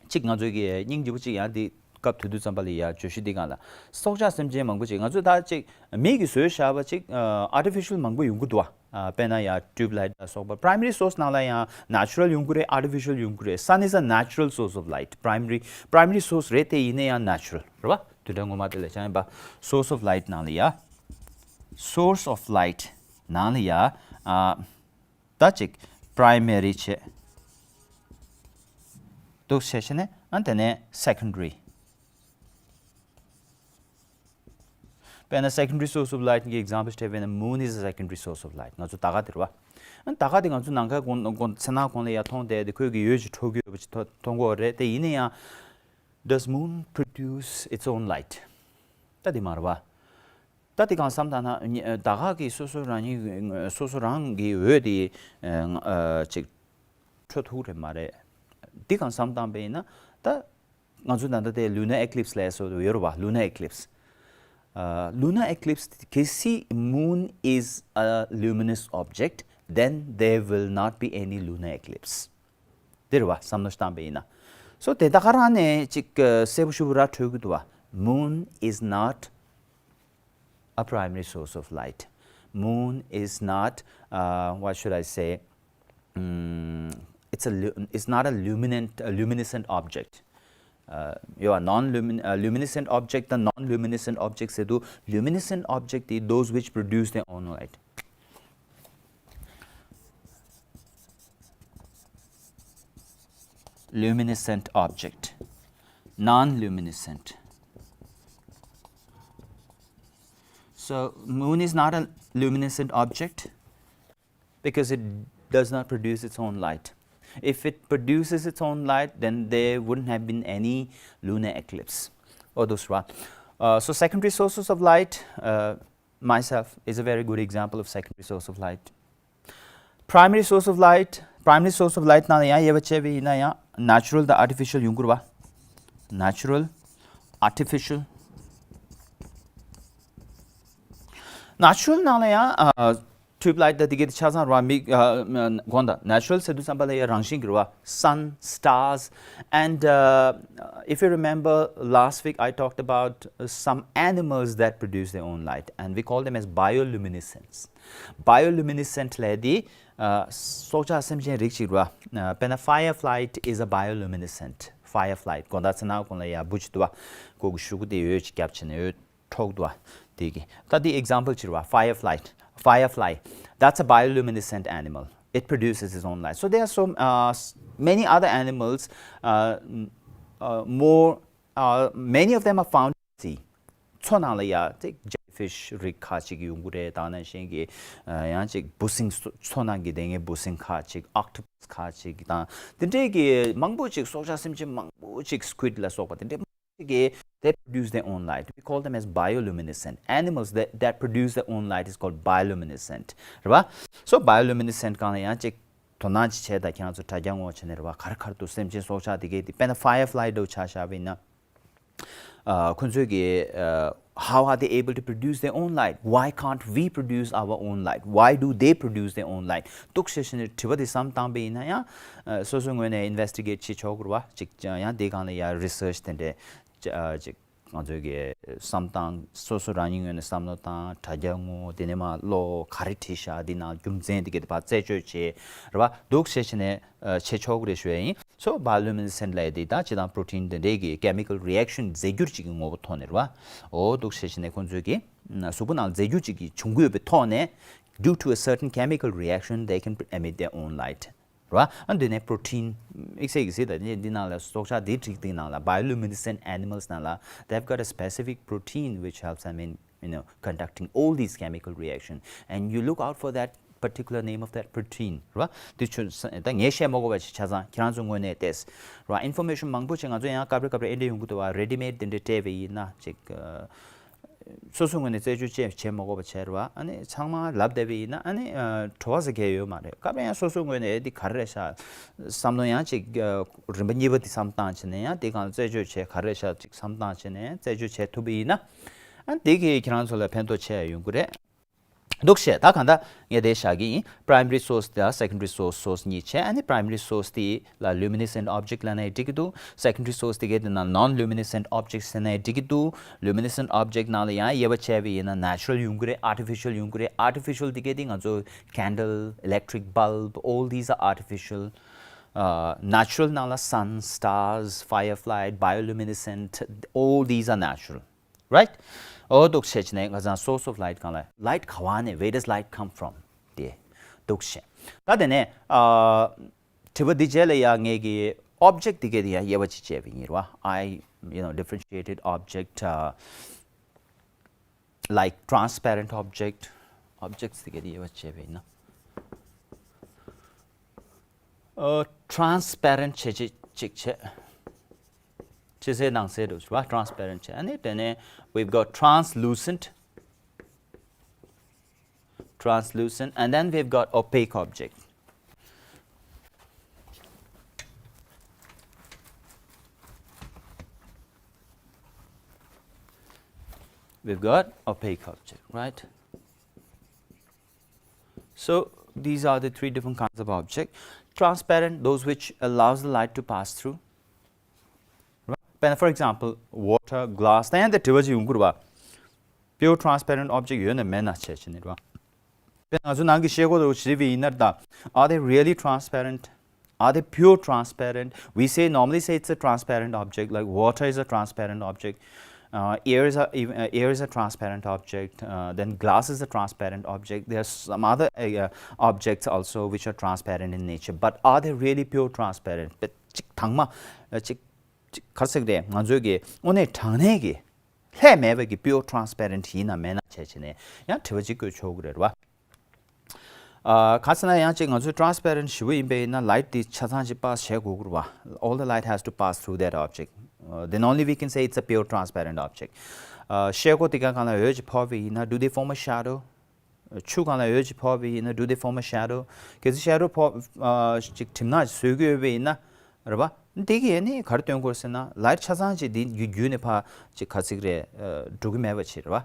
གཅིག་ང་ཚོའི་གི་སྙིང་རྗེ་པོ་གཅིག་ཡང་འདི་སྐབས་དེ་དུས་ཙམ་པ་ལ་ཡ་བརྗོད་གཞི་འདི་སྒང་ལ་སྲོག་ཆགས་སེམས་ཅན་མང་པོ་ཅིག་ང་ཚོས་ད་གཅིག་མི་གིས་བཟོས་བཞག་པ་ཅིག་ཨ། artificial་མང་པོ་ཡོང་གི་འདུག་བ། ཨ། དཔེར་ན་ཡ་tube light་ལ་སོགས་པ། Primary source་ནང་ལ་ཡང་natural་ཡོང་གི་རེད། artificial་ཡོང་གི་རེད། Sun is a natural source of light. Primary, primary source་རེད་དེ། ཡིན་ན་ཡང་natural་རེད་བ། བདུན་ཕྲག་སྔོན་མ་དེ་ལ་བྱས་ཡིན་པ། Source of light་ནང་ལ་ཡ། Source of light་ནང་ལ་ཡ། ཨ། ད་ཅིག་primary་བྱས། འདུག་བྱས་བྱས་ནས། ཨ། དེ་ནས་secondary། དཔེར་ན་secondary source of light་གི་example་སྤྲད་པ་ཡིན་ན། Moon is a secondary source of light. ང་ཚོ་ཟླ་སྐར་དེ་རེད་བ། ཨ། ཟླ་སྐར་དེ་ང་ཚོ་ནམ་མཁའི་གོང་གོང་ཚེ་ནང་གོང་ལ་ཡར་མཐོང་བསྡད་དེ་ཁོས་ཀྱི་འོད་ཅིག་འཕྲོ་གི་ཡོད་པ་ཅིག་མཐོང་མཐོང་གི་ཡོད་རེད་དེ། ཡིན་ན་ཡང་does moon produce its own light? ད་དེ་མ་རེད་བ། ད་དེ་སྒང་བསམ་བཏང་ན་ཉི་ཟླ་སྐར་གྱིས་སོ་སོ་རང་ཉིད་སོ་སོ་རང་གི་འོད་དེ་ཨ་ཅིག་འཕྲོ་ཐུབ་རེད་མ་རེད། དེ་སྒང་བསམ་བཏང་པ་ཡིན་ན་ད། ང་ཚོ་ད་ལྟ་དེ་lunar eclipse་ལབ་སྲོལ་ཡོད་རེད་བ། Lunar eclipse. Uh, lunar eclipse, གལ་སྲིད་moon is a luminous object, then there will not be any lunar eclipse. དེ་རེད་བ། བསམ་བློ་བཏང་པ་ཡིན་ན། སོ་དེ་ད་ག་རང་ནས་ཅིག་གསལ་པོ་ཞེ་པོ་ར་འཕྲོད་ཀྱི་འདུག་བ། Moon is not a primary source of light. Moon is not, uh, what should I say? Mm, it's a lu- it's not a luminant a luminescent object. Uh, you are non-lumin uh, luminescent object དང་non-luminescent object ཟེར་དུས། Luminescent object is those which produce their own light. Luminescent object, non-luminescent. So moon is not a luminescent object because it does not produce its own light. If it produces its own light, then there wouldn't have been any lunar eclipse. Or those ra- uh, so secondary sources of light, uh, myself is a very good example of secondary source of light. Primary source of light, primary source of light ནང་ལ་ཡང་དབྱེ་བ་ཕྱེ་བ་ཡིན་ན་ཡང་natural དང་artificial ཡོང་གི་རེད་བ། Natural, artificial. Natural ནང་ལ་ཡང་ཨ། tube light ད་དེ་གའི་ཆ་ཚང་ར་མིག་དགོངས་དག natural ཟེར་དུས་ཙམ་པ་ལ་ཡ་རང་བཞིན་གྱི་ར་བ། Sun, stars, and uh, if you remember last week I talked about uh, some animals that produce their own light and we call them as bioluminescence. Bioluminescent ལས་དེ་སྲོག་ཆགས་སེམས་ཅན་རིགས་ཤིག་ར་བ། དཔེར་ན་firefly is a bioluminescent. Firefly དགོངས་དག་ཚེ་ན་གོང་ལ་ཡ་བུ་ཅིག་འདུག་བ། ཁོ་གི་ཤུ་གུ་དེ་འོད་ཅིག་བརྒྱབ་བྱས་ནས་འོད། འཕྲོག་འདུག་བ། དེ་གི་ད་དེ་example ཅིག་རེད་བ། Firefly, firefly, that's a bioluminescent animal. It produces its own light. So there are so uh, s- many other animals. Uh, n- uh, more uh, Many of them are found in sea. མཚོ་ནང་ལ་ཡ་དེ་jellyfish རིགས་ཁག་ཅིག་ཡོང་གི་རེད། ད་ནང་བཞིན་གྱི་ཡང་ཅིག་འབུ་སྲིན། མཚོ་ནང་གི་དེ་ངའི་འབུ་སྲིན་ཁག་ཅིག octopus ཁག་ཅིག་དང་དེ་འདྲའི་གི་མང་པོ་ཅིག་སྲོག་ཆགས་སེམས་ཅན་མང་པོ་ཅིག squid ལ་སོགས་པ་དེ་འདྲའི་གི they produce their own light. We call them as bioluminescent. Animals that, that produce their own light is called bioluminescent. རེད་བ། So bioluminescent གང་ལ་ཡང་ཅིག་དོ་སྣང་ཅིག་བྱས་དང་ཁྱེད་རང་ཚོ་དྲ་རྒྱ་ངོ་བྱས་ནས་རེད་བ། ག་རེ་ག་རེ་འདུག་སེམས་ཅན་སྲོག་ཆགས་དེ་གའི་དེ་དཔེར་ན་firefly འདྲ་བོ་ཆ་བཞག་པ་ཡིན་ན། ཨ་ཁོང་ཚོས་ཀྱི་ཨ། How are they able to produce their own light? Why can't we produce our own light? Why do they produce their own light? འདུག་ཞེས་བྱས་ནས་དྲི་བ་དེ་བསམ་བཏང་པ་ཡིན་ན་ཡང་ཨ། སོ་སོའི་ངོས་ནས་investigate བྱེད་ཆོག་གི་རེད་བ། ཅིག་ཡང་དེ་སྒང་ལ་ཡང་research དེ་འདྲས་ཅིག་ང་ཚོའི་གི་བསམ་སྟངས་སོ་སོ་རང་ཉིད་ངོས་ནས་བསམ་བློ་བཏང་། དྲ་རྒྱ་ངོ་། དེ་ནས་མ་ཀློག་ག་རེ་བྲིས་ཤག་འདི་ནང་རྒྱུ་མཚན་དེ་གའི་དེ་ཕར་རྩད་གཅོད་བྱེད་རེད་བ། འདུག་ཞེས་བྱས་ནས་ཨ། བྱེད་ཆོག་གི་རེད་ཞུ་ཡ་ཡིན། So bioluminescent ལབ་ཡ་དེ་ད་ཅི་དང་protein དེ་འདྲའི་གི་chemical reaction རྫས་འགྱུར་ཅིག་གི་ངོ་བོ་ཐོག་ནས་རེད་བ། འོ་འདུག་ཞེས་བྱས་ནས་ཁོང་ཚོའི་གི་གཟུགས་པོ་ནང་རྫས་འགྱུར་ཅིག་གི་བྱུང་གི་ཡོད་པའི་ཐོག་ནས། Due to a certain chemical reaction they can emit their own light. རེད་བ། ཨ་འདི་ནས་protein དམིགས་བསལ་གྱི་གཟིགས་དང་འདི་ནང་ལ་སྲོག་ཆགས་འདི་རིགས་འདི་ནང་ལ་bioluminescent animals ནང་ལ་they've got a specific protein which helps them in you know conducting all these chemical reaction and you look out for that particular name of that protein. རེད་བ། འདི་ཆུ་ད་ངས་བཤད་མ་དགོས་པ་ཞིག་ཆ་ཚང་ཁྱེད་རང་ཚོ་ངོས་ནས་བལྟས་རེད་བ། Information མང་པོ་ཞིག་ང་ཚོ་ཡང་སྐབས་རེ་སྐབས་རེ་ཨེ་འདྲ་ཡོང་གི་འདུག་བ། Ready made དེ་འདྲ་སྤྲད་པ་ཡིན་ན་ཅིག་ཨ། སོ་སོའི་ངོས་ནས་རྩད་གཅོད་བྱེད་བྱེད་མ་དགོས་པ་བྱས་རེད་བ། ཨ་ནི་ཚང་མ་ལབ་བསྡད་པ་ཡིན་ན་ཨ་ནི་ཨ། བྲོ་བ་ཟེར་མཁན་ཡོད་མ་རེད། སྐབས་རེ་ཡང་སོ་སོའི་ངོས་ནས་འདི་ག་རེ་རེད་ཤག་བསམ་བློ་ཡང་ཅིག་ཨ། རིམ་པ་གཉིས་པ་འདི་བསམ་བཏང་བྱས་ནས་ཡང་འདི་སྒང་རྩད་གཅོད་བྱེད་ག་རེ་རེད་ཤག་ཅིག་བསམ་བཏང་བྱས་ནས་རྩད་གཅོད་བྱེད་ཐུབ་པ་ཡིན་ན་ཨ་འདི་གིས་ཁྱེད་རང་ཚོ་ལ་ཕན་ཐོགས་ཆེ་ཡོང་གི་རེད། འདུག་བཤད། ད་གང་ལྟར་ངས་དེ་བཞག་གི་ཡིན། Primary source དང་secondary source, source གཉིས་བྱས། ཨ་ནི་primary source དེ་ལ་luminescent object ལབ་ནའི་འགྲིག་གི་འདུག Secondary source དེ་གའི་དེ་ན་non-luminescent object ཟེར་ནའི་འགྲིག་གི་འདུག Luminescent object ནང་ལ་ཡང་དབྱེ་བ་ཕྱེ་བ་ཡིན་ན་natural ཡོང་གི་རེད། Artificial ཡོང་གི་རེད། Artificial དེ་གའི་དེ་ང་ཚོ་candle, electric bulb, all these are artificial. Uh, natural ནང་ལ་sun, stars, firefly, bioluminescent, all these are natural. Right? འོ་འདུག་བྱས་བྱས་ནས་ང་ཚང་source of light གང་ལ། Light ག་བ་ནས། Where does light come from? དེ་འདུག་བྱས། ད་དེ་ནས་ཨ། དྲི་བ་འདི་རྗེས་ལ་ཡ་ངས་ཀྱི་object དེ་གའི་དེ་ཡ་དབྱེ་བ་ཅིག་བྱས་པ་ཡིན་རེད་བ། I you know differentiated object uh, like transparent object. Objects དེ་གའི་དེ་དབྱེ་བ་བྱས་པ་ཡིན་ན། ཨ། transparent བྱས་ཅིག་ཅིག་བྱས། ཕྱི་གསལ་ནང་གསལ་འདུག་བ། Transparent བྱས། ཨ་ནི་དེ་ནས་we've got translucent, translucent, and then we've got opaque object. We've got opaque object, right? So these are the three different kinds of object. Transparent, those which allows the light to pass through. Right? For example, water, glass. ད་ཡང་དེ་དྲི་བ་ཅིག་ཡོང་གི་རེད་བ། Pure transparent object ཡོད་ན་མེད་ན་བྱས་བྱས་ནས་རེད་བ། དཔེར་ན་ང་ཚོ་ནང་གི་ཤེལ་སྒོ་དེ་ཚོ་བྱས་པ་ཡིན་ན་ད། Are they really transparent? Are they pure transparent? We say, normally say it's a transparent object, like water is a transparent object. Uh, air is a even- uh, air is a transparent object. Uh, then glass is a transparent object. There are some other uh, objects also which are transparent in nature. But are they really pure transparent? But ཅིག་དྭངས་མ་ཅིག་ཅིག་ག་རེ་ཟེར་གི་རེད། ང་ཚོའི་གི་དངོས་གནས་དྲང་གནས་ཀྱི་ལྷད་མེད་པའི་གི་pure transparent ཡིན་ན་མེད་ན་བྱས་བྱས་ནས་ཡང་དྲི་བ་ཅིག་བཀོད་ཆོག་གི་རེད་བ། ཨ། ག་ཟེར་ན་ཡང་ཅིག་ང་ཚོས་transparent ཞེ་པོ་ཡིན་པ་ཡིན་ན་light དེ་ཆ་ཚང་ཅིག་pass བྱེད་དགོས་ཀྱི་རེད་བ། All the light has to pass through that object. Uh, then only we can say it's a pure transparent object. ཨ། ཤེལ་སྒོ་དེ་ག་སྒང་ལ་འོད་ཅིག་ཕོག་པ་ཡིན་ན། Do they form a shadow? ཆུ་སྒང་ལ་འོད་ཅིག་ཕོག་པ་ཡིན་ན། Do they form a shadow? གལ་སྲིད་shadow ཕོག་ཨ། ཅིག་གྲིབ་ནག་ཅིག་བཟོ་གི་ཡོད་པ་ཡིན་ན་རེད་བ། འདི་གིས་ནི་ག་རེ་སྟོན་གྱི་ཡོད་ཟེར་ན་light ཆ་ཚང་ཅིག་འདི་བརྒྱུད་བརྒྱུད་ནས་ཕར་ཅིག་ག་ཚིག་རེད། ཨ། འགྲོ་གི་མེད་པ་ཅིག་རེད་བ།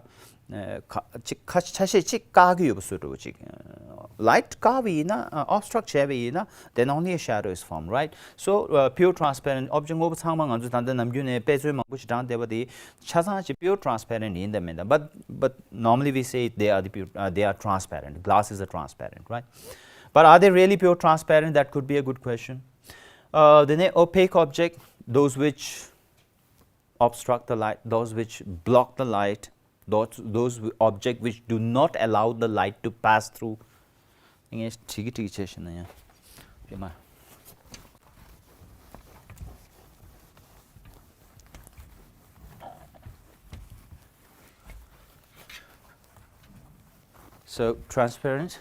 ཨ། ཁ་ཅིག་ཁ་ཆ་ཤས་ཅིག་བཀག་གི་ཡོད་པ་བཟོ་འདྲ་བོ་ཅིག་ཨ། Light བཀག་པ་ཡིན་ན། obstruct བྱས་པ་ཡིན་ན། Then only a shadow is formed, right? So, uh, pure transparent object དངོས་པོ་ཚང་མ་ང་ཚོས་ད་ལྟ་ནམ་རྒྱུན་ནས་དཔེ་མཚོན་མང་པོ་ཞིག་དྲངས་བསྡད་པ་དེ་ཆ་ཚང་ཞིག pure transparent ཡིན་དང་མིན་དང་། but but normally we say they are the pure, uh, they are transparent. Glass is a transparent, right? But are they really pure transparent? That could be a good question. Uh, then opaque object, those which obstruct the light, those which block the light, those, those objects which do not allow the light to pass through. ངས་ཁྲིག་ཁྲིག་བྱས་ཤིག་ན་ཡང་། དེ་མ། So, transparent,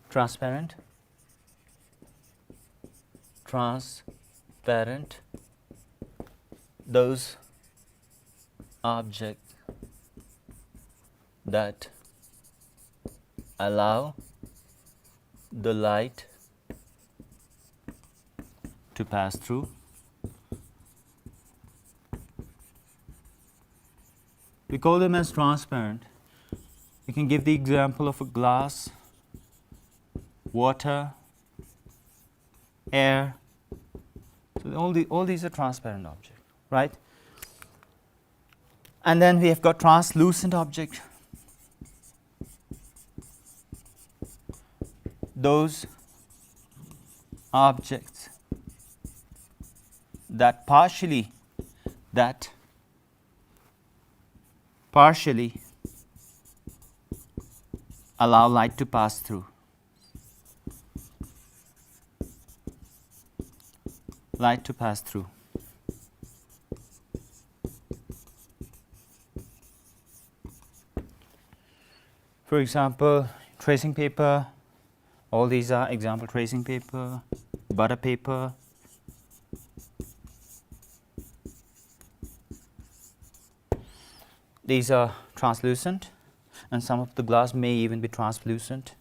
transparent, transparent, those objects that allow the light to pass through. We call them as transparent. We can give the example of a glass, water, air. So all, the, all these are transparent objects, right? And then we have got translucent object. Those objects that partially, that partially allow light to pass through. Light to pass through. For example, tracing paper. All these are example: tracing paper, butter paper. These are translucent, and some of the glass may even be translucent.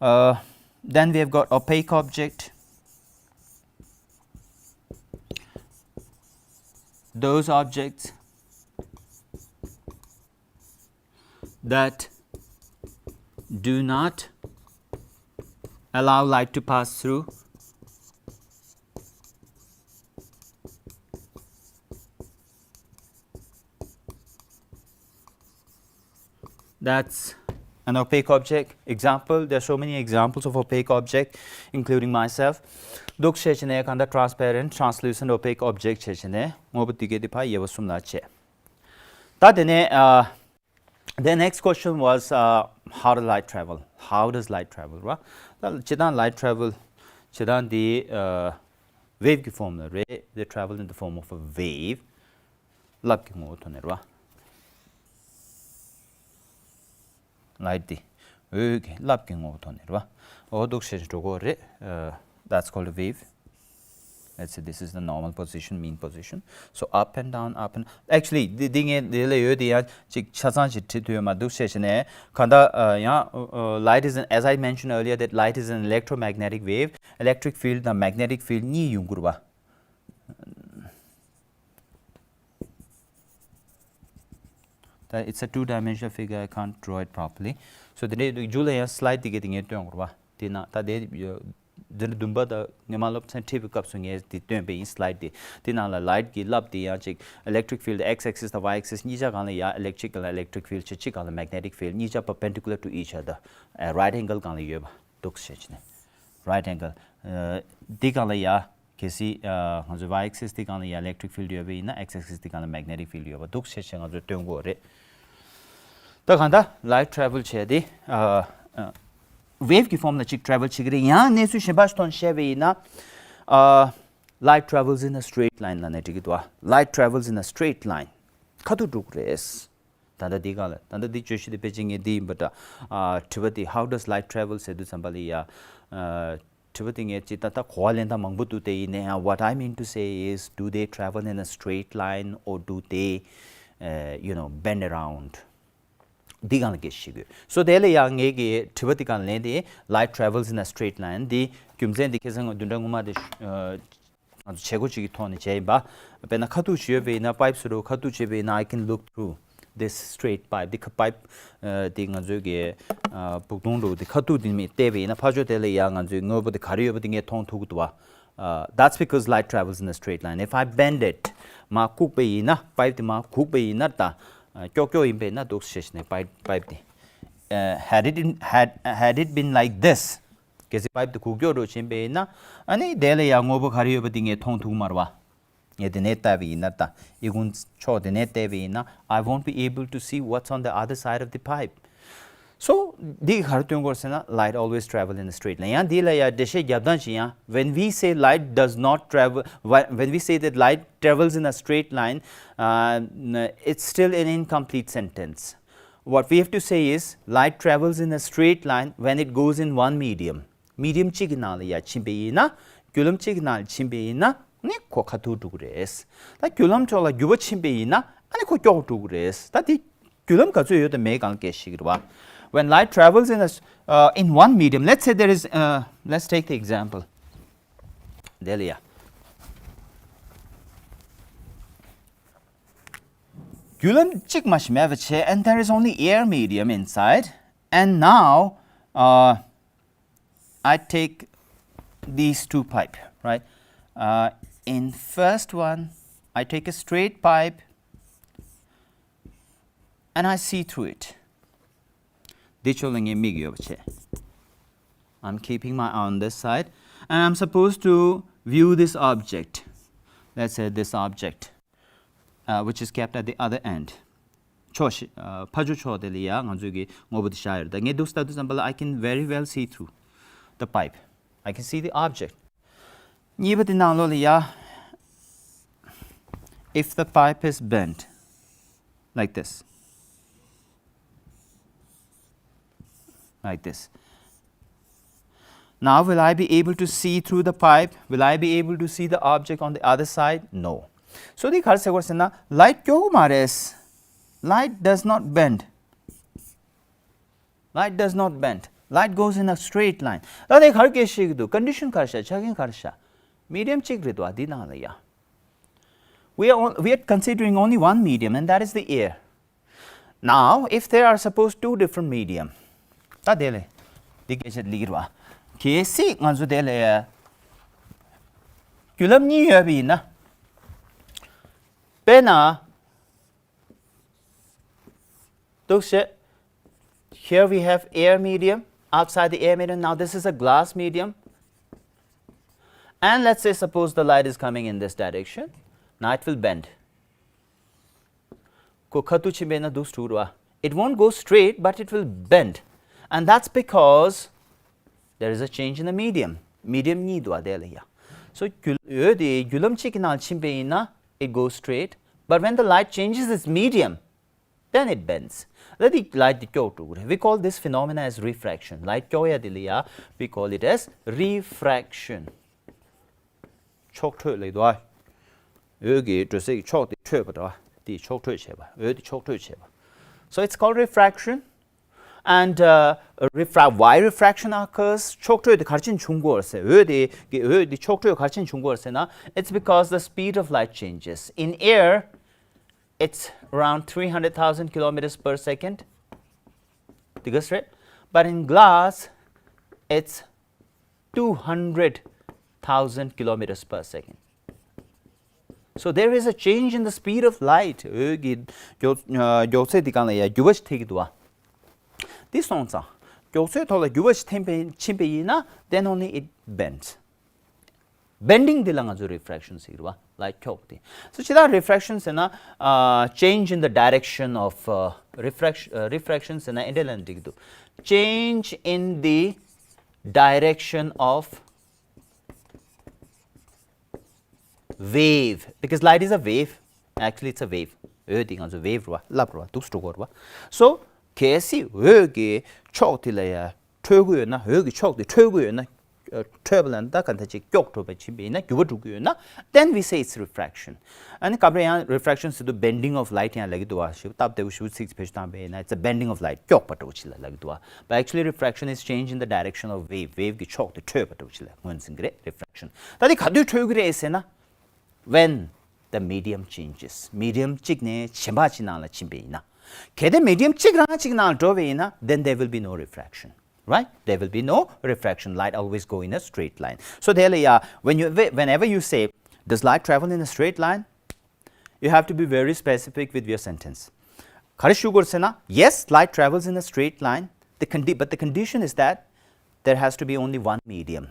Uh, then we have got opaque object. Those objects that do not allow light to pass through. That's an opaque object. Example, there are so many examples of opaque object, including myself. འདུག་བྱས་བྱས་ནས་གང་ལྟར་transparent, translucent, opaque object བྱས་བྱས་ནས་དངོས་པོ་དེ་གའི་དེ་ཕར་དབྱེ་བ་གསུམ་ལ་ཕྱེ། ད་དེ་ནས། Uh, the next question was, uh, how does light travel? How does light travel, ར། ད་སྤྱིར་བཏང་light travel སྤྱིར་བཏང་འདི། Uh, wave གི་form ལ་རེད། They travel in the form of a wave. རླབས་ཀྱི་ངོ་བོ་ཐོག་ནས་རེད་བ། light འདི་འོད་ཀྱི་རླབས་ཀྱི་ངོ་བོ་ཐོག་ནས་རེད་བ། འོ་འདུག་བྱས་འགྲོ་གི་རེད། Uh, that's called a wave. Let's say this is the normal position, mean position. So up and down, up and, actually, འདི་འདི་ངས་འདི་ལ་ཡོད་དེ་ཡང་ཅིག་ཆ་ཚང་ཞིག་བྲིས་ཐུབ་ཡོད་མ་འདུག་བྱས་བྱས་ནས། གང་ལྟར། Uh, ཡང་། Uh, light is an, as I mentioned earlier, that light is an electromagnetic wave. Electric field དང་magnetic field གཉིས་ཡོང་གི་རེད་བ། ད་it's a two dimensional figure, I can't draw it properly. So དེ་འདྲའི་མཇུག་ལ་ཡང་slide དེ་གའི་དེ་ངས་སྟོན་དགོས་རེད་བ། དེ་ན་ད་དེ་འདི་འདུན་པ་དང་ཉི་མ་སློབ་ཚན་ཁྲིད་པའི་སྐབས་སུ་ངས་དེ་སྟོན་པ་ཡིན། slide དེ། དེ་ནང་ལ་light གི་རླབས་དེ་ཡང་ཅིག་electric field x axis དང་y axis གཉིས་ཆ་སྒང་ལ་ཡ་electric གང་ལ་electric field ཆ་གཅིག་སྒང་ལ་magnetic field གཉིས་ཆ་perpendicular to each other, uh, right angle སྒང་ལ་ཡོད་པ་འདུག་བྱས་བྱས་ནས། right angle, uh, འདི་སྒང་ལ་ཡ། གལ་སྲིད། Uh, ང་ཚོ་y axis དེ་སྒང་ལ་ཡ་electric field ཡོད་པ་ཡིན་ན། x axis དེ་སྒང་ལ་magnetic field ཡོད་པ་འདུག་བྱས་བྱས་ང་ཚོས་སྟོན་དགོས་རེད། ད་གང་ལྟར་light travel བྱས་ཏེ། Uh, uh, wave གི་form ལ་ཅིག་travel བྱེད་ཀྱི་རེད། ཡང་གནས་ཚུལ་གཞན་པ་ཞིག་ཐོག་ནས་བཤད་པ་ཡིན་ན། Uh, light travels in a straight line ལབ་ནས་འགྲིག་གི་འདུག light travels in a straight line. ཁ་ཐུག་འགྲོ་གི་རེད། ད་ལྟ་འདི་སྒང་ལ། ད་ལྟ་འདི་བརྗོད་གཞི་དེ་ཕལ་ཆེར་ངས་འདི་ཡིན་པ་འདྲ། ཨ། དྲི་བ་འདི། How does light travel ཟེར་དུས་ཙམ་པ་ལ་ཡ། ཨ། དྲི་བ་འདི་ངས་ཅིག་ད་ལྟ་གོ་བ་ལེན་སྟངས་མང་པོ་འདུག་དེ་ཡིན་ནའང་། What I mean to say is, do they travel in a straight line or do they, uh, you know, bend around? འདི་སྒང་ལ་སྐད་ཆ་བཤད་དགོས། So དེ་ལ་ཡང་ངས་ཀྱི་དྲི་བ་འདི་སྒང་ལ་ལན་དེ། Light travels in a straight line. འདི་རྒྱུ་མཚན་འདི་ཁ་སང་བདུན་ཕྲག་སྔོན་མ་དེ། ཨ། ང་ཚོ་བྱེད་སྒོ་ཅིག་གི་ཐོག་ནས་བྱས་ཡིན་པ། དཔེར་ན་ཁ་ཐུག་ཅིག་ཡོད་པ་ཡིན་ན། pipe་ཟེར་རོ། ཁ་ཐུག་བྱས་པ་ཡིན་ན། I can look through. this straight pipe. འདི་ཁ་pipe དེ་ང་ཚོའི་གི་བུག་ཐུང་འདྲ་བོ་དེ་ཁ་ཐུག་དེ་མི་བལྟས་པ་ཡིན་ན་ཕར་ཕྱོགས་དེ་ལ་ཡ་ང་ཚོའི་དངོས་པོ་དེ་ག་རེ་ཡོད་པ་དེ་ངས་མཐོང་ཐུབ་ཀྱི་འདུག་བ། That's because light travels in a straight line. If I bend it, མར་བཀུག་པ་ཡིན་ན། pipe དེ་མར་བཀུག་པ་ཡིན་ན། ད་ཀྱོག་ཀྱོག་ཡིན་པ་ཡིན་ན་འདུག་ཞེས་ནས་pipe pipe དེ། Uh, had it in, had had it been like this, གལ་སྲིད་pipe དེ་གུག་ཀྱོག་འདྲ་བོ་ཕྱིན་པ་ཡིན་ན། ཨ་ནི་དེ་ལ་ཡ་དངོས་པོ་ག་རེ་ཡོད་པ་དེ་ངས་མཐོང་ཐུབ་མ་རེད་བ། ངས་དེ་ནས་བལྟས་པ་ཡིན་ན། ད་ཨི་ཁུང་ཕྱོགས་དེ་ནས་བལྟས་པ་ཡིན་ན། I won't be able to see what's on the other side of the pipe. So འདི་ག་རེ་སྟོན་གྱི་ཡོད་ཟེར་ན། Light always travel in a straight line. ཡང་འདི་ལ་ཡ་འགྲེལ་བཤད་རྒྱབ་སྟངས་ཤིག་ཡང་། When we say light does not travel, wh- when we say that light travels in a straight line, uh, it's still an incomplete sentence. What we have to say is, light travels in a straight line when it goes in one medium. Medium གཅིག་གི་ནང་ལ་ཡ་ཕྱིན་པ་ཡིན་ན། བརྒྱུད་ལམ་གཅིག་གི་ནང་ལ་ཕྱིན་པ་ཡིན་ན་ནི་ཁོ་ཁ་ཐུག་འགྲོ་གི་རེད། ད་བརྒྱུད་ལམ་ཕྱོགས་ལ་འགྱུར་བ་ཕྱིན་པ་ཡིན་ན་ཨ་ནི་ཁོ་ཀྱོག་འགྲོ་གི་རེད། ད་དེ་བརྒྱུད་ལམ་ག་ཚོད་ཡོད་དང་མེད་གང་གལ་ཤེས་ཀྱི་རེད་བ། When light travels in a, uh, in one medium, let's say there is, uh, let's take the example. དེ་ལ་ཡ། བརྒྱུད་ལམ་གཅིག་མ་ཞིག་མེད་པ་བྱས། And there is only air medium inside. And now, uh, I take these two pipe, right? Uh, in first one, I take a straight pipe and I see through it. འདི་ཕྱོགས་ལ་ངའི་མིག་ཡོད་པ་བྱས། I'm keeping my eye on this side, and I'm supposed to view this object. Let's say this object, uh, which is kept at the other end. ཕྱོགས་ཤིག་ཕར་ཕྱོགས་ཕྱོགས་དེ་ལ་ཡ་ང་ཚོས་ཀྱི་དངོས་པོ་དེ་བཞག་ཡོད། ད་ངས་འདུག་སེ་ལྟ་དུས་ཙམ་པ་ལ། I can very well see through the pipe. I can see the object. གཉིས་པ་དེ་ནང་ལོགས་ལ་ཡ། If the pipe is bent like this, like this. Now, will I be able to see through the pipe? Will I be able to see the object on the other side? No. So འདི་ག་རེ་ཟེར་གྱི་ཡོད་ཟེར་ན། light ཀྱོག་མ་རེད། Light does not bend. Light does not bend. Light goes in a straight line. ད་དེ་ག་རེ་སྐད་ཆ་བཤད་ཀྱི་འདུག Condition ག་རེ་བཞག་ཆ་རྐྱེན་ག་རེ་བཞག Medium གཅིག་རེད་དོ། འདི་ནང་ལ་ཡ། We are, on- we are considering only one medium, and that is the air. Now, if there are, suppose, two different medium, ད་དེ་ལས་འདི་སྐད་ཆ་ལིག་ར་བ། གལ་སྲིད་ང་ཚོ་དེ་ལས་བརྒྱུད་ལམ་གཉིས་ཡོད་པ་ཡིན་ན། དཔེར་ན། འདུག་སེ། Here we have air medium. Outside the air medium, now this is a glass medium. And let's say, suppose the light is coming in this direction. Now it will bend. ཁོ་ཁ་ཐུག་ཕྱིན་པ་ཡིན་ན་འདུག་སེ་འགྲོ་གི་རེད་བ། It won't go straight, but it will bend. And that's because there is a change in the medium. Medium གཉིས་འདུག་བ་དེ་ལ་ཡ། So འོད་དེ་བརྒྱུད་ལམ་གཅིག་གི་ནང་ཕྱིན་པ་ཡིན་ན། It goes straight. But when the light changes its medium, then it bends. ད་དེ་light དེ་ཀྱོག་འགྲོ་གི་རེད། We call this phenomena as refraction. Light ཀྱོག་ཡ་དེ་ལ་ཡ། We call it as refraction. ཕྱོགས་འཕྲོས་ལབ་འདུག་ཨ། འོད་ཀྱི་འགྲོ་སའི་ཕྱོགས་དེ་འཕྲོས་པ་འདྲ་བ། དེ་ཕྱོགས་འཕྲོས་བྱས་པ། འོད་དེ་ཕྱོགས་འཕྲོས་བྱས་པ། So it's called refraction. And uh, refra- why refraction occurs? ཕྱོགས་འཕྲོས་དེ་ག་རེ་བྱས་ནས་བྱུང་གི་ཡོད་རེད་ཟེར། འོད་དེ་གི་འོད་དེ་ཕྱོགས་འཕྲོས་ག་རེ་བྱས་ནས་བྱུང་གི་ཡོད་རེད་ཟེར་ན། It's because the speed of light changes. In air, it's around three hundred thousand kilometers per second. དེ་ག་རེད། But in glass, it's two hundred thousand kilometers per second. So there is a change in the speed of light. འོད་ཀྱི་མགྱོགས་ཨ་མགྱོགས་ཚད་དེ་སྒང་ལ་ཡ་འགྱུར་བ་ཞིག་ཐེབས་ཀྱི་འདུག་བ། འདི་སོང་ཙང་མགྱོགས་ཚད་ཐོག་ལ་འགྱུར་བ་ཞིག་ཐེབས་པའི་ཕྱིན་པ་ཡིན་ན། Then only it bends. Bending འདི་ལ་ང་ཚོས་refraction ཟེར་གྱི་རེད་བ། Light ཀྱོག་དེ། So ཇི་ལྟར་refraction ཟེར་ན། uh, change in the direction of uh, refraction uh, refraction ཟེར་ན་འདི་འདྲ་ལབ་ན་འགྲིག་གི་འདུག Change in the direction of wave, because light is a wave. Actually, it's a wave. འོད་དེ་ང་ཚོ་wave རེད་བ། རླབས་རེད་བ། འདུག་སེ་འགྲོ་གི་རེད་བ། So གལ་སྲིད་འོད་ཀྱི་ཕྱོགས་དེ་ལ་ཡ་འཕྲོས་ཀྱི་ཡོད་ན། འོད་ཀྱི་ཕྱོགས་དེ་འཕྲོས་ཀྱི་ཡོད་ན། ཨ་འཕྲོས་པ་ལ་ད་ག་འདྲ་ཅིག་ཀྱོག་འགྲོ་བ་ཕྱིན་པ་ཡིན་ན། འགྱུར་བ་འགྲོ་གི་ཡོད་ན། Then we say it's refraction. ཨ་ནི་སྐབས་རེ་ཡང་refraction ཟེར་དུས་bending of light ཡང་ལབ་ཀྱི་འདུག་བ། ཞེ་པོ་སྟབས་བདེ་པོ་ཞེ་པོ་ཚིག་དེ་བེད་སྤྱོད་བཏང་པ་ཡིན་ན། It's a bending of light. ཀྱོག་པ་འདྲ་བོ་ཅིག་ལ་ལབ་ཀྱི་འདུག་བ། But actually refraction is change in the direction of wave. Wave གི་ཕྱོགས་དེ་འཕྲོས་པ་འདྲ་བོ་ཅིག་ལ་ངོས་འཛིན་གྱི་རེད། Refraction. ད་དེ་ག་དུས་འཕྲོས་ཀྱི་རེད་ཟེར་ན། When the medium changes. Medium གཅིག་ནས་གཞན་པ་གཅིག་ནང་ལ་ཕྱིན་པ་ཡིན་ན། གལ་ཏེ་མི་ཌི་ཡམ་གཅིག་རང་གཅིག་ནང་འགྲོ་བ་ཡིན་ན། then there will be no refraction, right? There will be no refraction. Light always go in a straight line. So དེ་ལ་ཡ། when you, whenever you say, does light travel in a straight line? You have to be very specific with your sentence. ག་རེ་ཞུ་དགོས་ཟེར་ན། yes, light travels in a straight line. The condi- but the condition is that there has to be only one medium.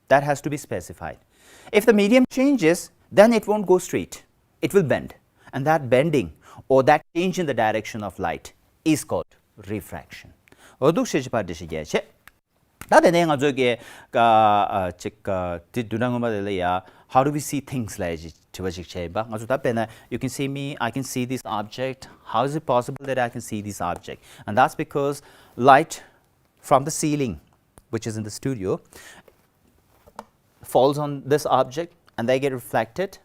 That has to be specified. If the medium changes, then it won't go straight. It will bend. And that bending, or that change in the direction of light, is called refraction. འོ་འདུག་སེ་བྱས་པ་འགྲེལ་བཤད་རྒྱག་བྱས། ད་དེ་ནས་ང་ཚོས་ཀྱི་ཀ་ཨ་ཅིག་ཀ་དེ་བདུན་ཕྲག་སྔོན་མ་དེ་ལ་ཡ། how do we see things ལབ་ཡ་ཅིག་དྲི་བ་ཅིག་བྱས་ཡིན་པ། ང་ཚོ་ད་དཔེར་ན། you can see me, I can see this object. How is it possible that I can see this object? And that's because light from the ceiling, which is in the studio, falls on this object and they get reflected.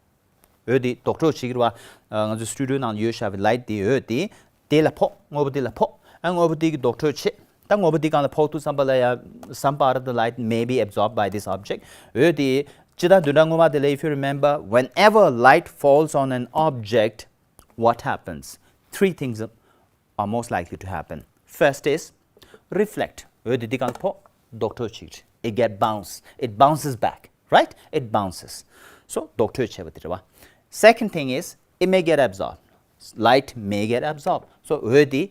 འོད་དེ་ལྡོག་འཕྲོ་བྱེད་ཀྱི་རེད་བ། ང་ཚོ་སི་ཊུ་ཌི་ཡོ་ནང་ཡོད་བཞག་པའི་ལའིཊ་དེ། འོད་དེ་དེ་ལ་ཕོག་དངོས་པོ་དེ་ལ་ཕོག་ཨ་དངོས་པོ་དེ་གི་ལྡོག་འཕྲོ་བྱེད། ད་དངོས་པོ་དེ་སྒང་ལ་ཕོག་དུས་ཙམ་པ་ལ་ཡ། some part of the light may be absorbed by this object. འོད་དེ། སྤྱིར་བཏང་བདུན་ཕྲག་སྔོན་མ་དེ་ལ། if you remember, whenever light falls on an object, what happens? Three things are most likely to happen. First is reflect. འོད་དེ་འདི་གང་ཕོག་ལྡོག་འཕྲོ་ཅིག It get bounce. It bounces back. Right? It bounces. So ལྡོག་འཕྲོ་བྱས་པ་དེ་རེད་བ། Second thing is, it may get absorbed. Light may get absorbed. So འོད་དེ་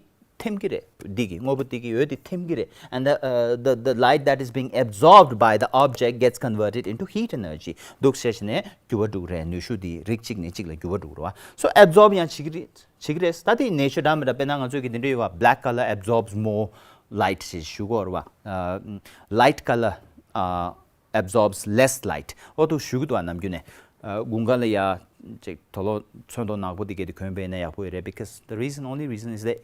ཐིམ་གི་རེད། འདི་གི་དངོས་པོ་འདི་གི་འོད་དེ་ཐིམ་གི་རེད། And the, uh, the, the light that is being absorbed by the object gets converted into heat energy. འདུག་སེ་བྱས་ནས་འགྱུར་བ་འགྲོ་གི་རེད། ནུས་ཤུགས་དེ་རིགས་གཅིག་ནས་གཅིག་ལ་འགྱུར་བ་འགྲོ་གི་རེད་བ། So absorb ཡང་བྱེད་ཀྱི་རེད། བྱེད་ཀྱི་རེད། ད་དེ་ནེ་ཅར་འདྲ་མི་འདྲ། དཔེར་ན་ང་ཚོས་ཀྱི་དེ་འདྲ་ཡོད་བ། Black color absorbs more light ཞེས་ཞུ་གི་ཡོད་རེད་བ། ཨ། Light color, uh, absorbs less light. འོ་འདུག་ཞུ་གི་འདུག་བ། ནམ་རྒྱུན་ནས། ཨ། དགུན་ཁ་ལ་ཡ་ཅིག་དུག་ལོག་ཚོན་མདོག་ནག་པོ་དེ་གས་དེ་གོན་པ་ཡིན་ན་ཡག་པོ་ཡོད་རེད། Because the reason, only reason is that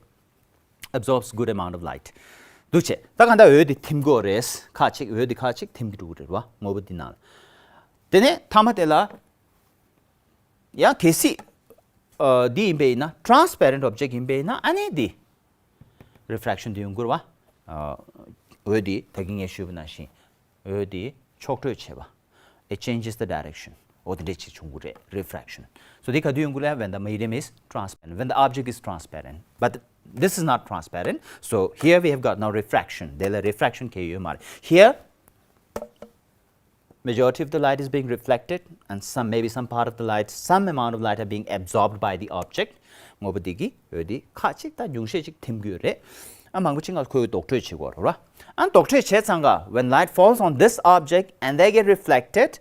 absorbs good amount of light. འདུག་བྱས། ད་གང་ལྟར་འོད་དེ་ཐིམ་གྱི་ཡོད་རེད། ཁ་ཅིག་འོད་དེ་ཁ་ཅིག་ཐིམ་གྱི་འགྲོ་གི་རེད་བ། དངོས་པོ་འདི་ནང་ལ། དེ་ནས་མཐའ་མ་དེ་ལ། ཡང་གལ་སྲིད། ཨ། འདི་ཡིན་པ་ཡིན་ན། transparent object ཡིན་པ་ཡིན་ན། ཨ་ནི་འདི་refraction འདི་ཡོང་གི་རེད་བ། ཨ། འོད་འདི་ད་གིན་ངས་ཞུས་པ་ནང་བཞིན། འོད་འདི་ཕྱོགས་བགྲོད་བྱེད་པ། It changes the direction. འོ་དེ་འདྲ་ཅིག་བྱུང་གི་རེད། refraction. So འདི་ག་དུས་ཡོང་གི་རེད། When the medium is transparent, when the object is transparent. But this is not transparent. So here we have got no refraction. དེ་ལ་refraction གང་ཡང་ཡོད་མ་རེད། Here, majority of the light is being reflected, and some, maybe some part of the light, some amount of light are being absorbed by the object. དངོས་པོ་འདི་གིས་འོད་འདི་ཁ་ཅིག་དང་ཉུང་ཤས་ཅིག་ཐིམ་གྱི་ཡོད་རེད། ཨ། མང་པོ་ཅིག་ང་ཁོའི་ལྡོག་འཕྲོ་བྱེད་དགོས་རེད་བ། ཨ། ལྡོག་འཕྲོ་བྱས་ཙང་ཀ། When light falls on this object and they get reflected,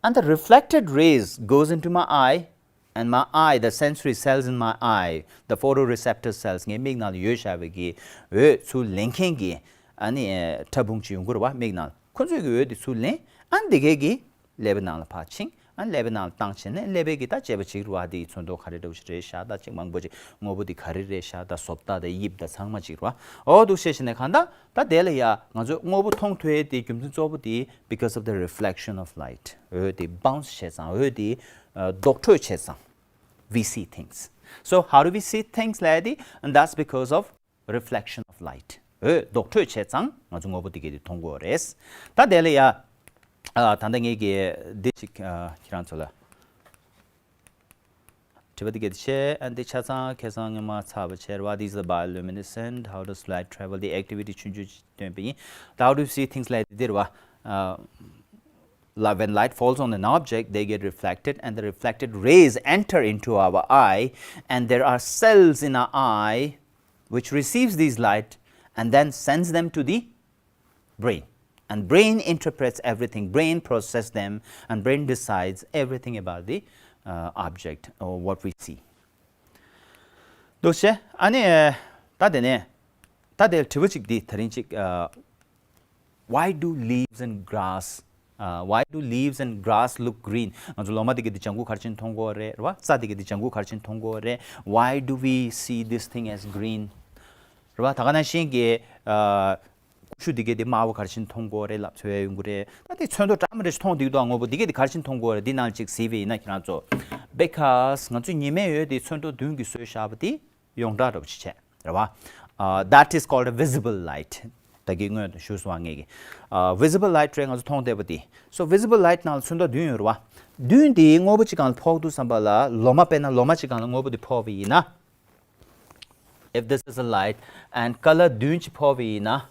and the reflected rays goes into my eye, and my eye, the sensory cells in my eye, the photoreceptor cells, ངའི་མིག་ནང་ལ་ཡོད་བཞག་པའི་གི་འོད་ཚུར་ལེན་མཁན་གྱི། ཨ་ནི། ཕྲ་ཕུང་ཅིག་ཡོང་གི་རེད་བ། མིག་ནང་ལ་ཁོ་ཚོས་ཀྱི་འོད་དེ་ཚུར་ལེན། ཨ། འདི་གས་ཀྱི་ཀླད་པའི་ནང་ལ་ཕར་ཕྱིན། ཨ། ཀླད་པའི་ནང་ལ་བཏང་བྱས་ནས་ཀླད་པས་ཀྱི་ད་དཔྱད་པ་བྱེད་ཀྱི་རེད་བ། འདི་ཚོན་མདོག་ག་རེ་འདྲ་བོ་ཞིག་རེད་ཤག་ད་ཅིག་མང་པོ་ཅིག་དངོས་པོ་འདི་ག་རེ་རེད་ཤག་ད་བཟོ་ལྟ་དང་དབྱིབས་དང་ཚང་མ་ཅིག་རེད་བ། འོ་འདུག་སེ་བྱས་ནས་གང་ལྟར་ད་དེ་ལ་ཡ་ང་ཚོས་དངོས་པོ་མཐོང་ཐུབ་ཡས་དེ་རྒྱུ་མཚན་གཙོ་བོ་དེ། Because of the reflection of light. འོད་དེ་bounce བྱས་ཙང་། འོད་དེ་ལྡོག་འཕྲོ་བྱས་ཙང་། We see things. So how do we see things ལབ་ཡ་དེ། And that's because of reflection of light. འོད་ལྡོག་འཕྲོ་བྱས་ཙང་ང་ཚོ་དངོས་པོ་དེ་གས་དེ་མཐོང་གི་ཡོད་རེད། ད་དེ་ལ་ཡ། ཨ། ད་ལྟ་ངས་ཀྱི་འདི་ཅིག་ཨ། ཁྱེད་རང་ཚོ་ལ་དྲི་བ་འདི་གས་དེ་བྱས། ཨ། འདི་ཆ་ཚང་ཁ་སང་ངས་མར་ཚར་བ་བྱས་རེད་བ། These are bioluminescent. How does light travel? The activity ཆུང་ཆུང་ཅིག་སྟོན་པ་ཡིན། How do you see things like འདི་རེད་བ། ཨ། Li- When light falls on an object, they get reflected, and the reflected rays enter into our eye, and there are cells in our eye which receives these light and then sends them to the brain. And brain interprets everything. Brain process them, and brain decides everything about the, uh, object or what we see. འདུག་སེ། ཨ་ནི། ད་དེ་ནས་ད་དེ་དྲི་བ་ཅིག་འདི་དེ་རིང་ཅིག་ཨ། Why do leaves and grass, uh, why do leaves and grass look green? ང་ཚོ་ལོ་མ་དེ་གས་དེ་ལྗང་ཁུ་ག་རེ་བྱས་ནས་མཐོང་གི་ཡོད་རེད། རེད་བ། རྩྭ་དེ་གས་དེ་ལྗང་ཁུ་ག་རེ་བྱས་ནས་མཐོང་གི་ཡོད་རེད། Why do we see this thing as green? རེད་བ། ད་ག་ནང་བཞིན་གྱི་ཨ། ཀུ་ཤུ་དེ་གས་དེ་དམར་པོ་ག་རེ་བྱས་ནས་མཐོང་གི་ཡོད་རེད་ལབ་འཚོལ་ཡ་ཡོང་གི་རེད། ད་དེ་ཚོན་མདོག་འདྲ་མི་འདྲ་ཞིག་མཐོང་བསྡད་ཀྱི་འདུག་དངོས་པོ་དེ་གས་དེ་ག་རེ་བྱས་ནས་མཐོང་གི་ཡོད་རེད། འདི་ནང་ཅིག་གཟིགས་པ་ཡིན་ན་ཁྱེད་རང་ཚོ། Because ང་ཚོ་ཉི་མའི་འོད་དེ་ཚོན་མདོག་བདུན་གྱིས་བཟོས་བཞག་པ་དེ་ཡོངས་གྲགས་འདྲ་པོ་ཅིག་བྱས། རེད་བ། Uh, that is called a visible light. ད་གིན་སྔོན་དུ་ཞུས་སོང་བ་ངས་ཀྱི། Uh, visible light རེད། ང་ཚོ་མཐོང་བསྡད་པ་དེ། So visible light ནང་ལ་ཚོན་མདོག་བདུན་ཡོད་རེད་བ། བདུན་དེ་དངོས་པོ་ཅིག་སྒང་ལ་ཕོག་དུས་ཙམ་པ་ལ། ལོ་མ་དཔེར་ན་ལོ་མ་ཅིག་སྒང་ལ་དངོས་པོ་དེ་ཕོག་པ་ཡིན་ན། if this is a light and color བདུན་གྱི་ཕོག་པ་ཡིན་ན།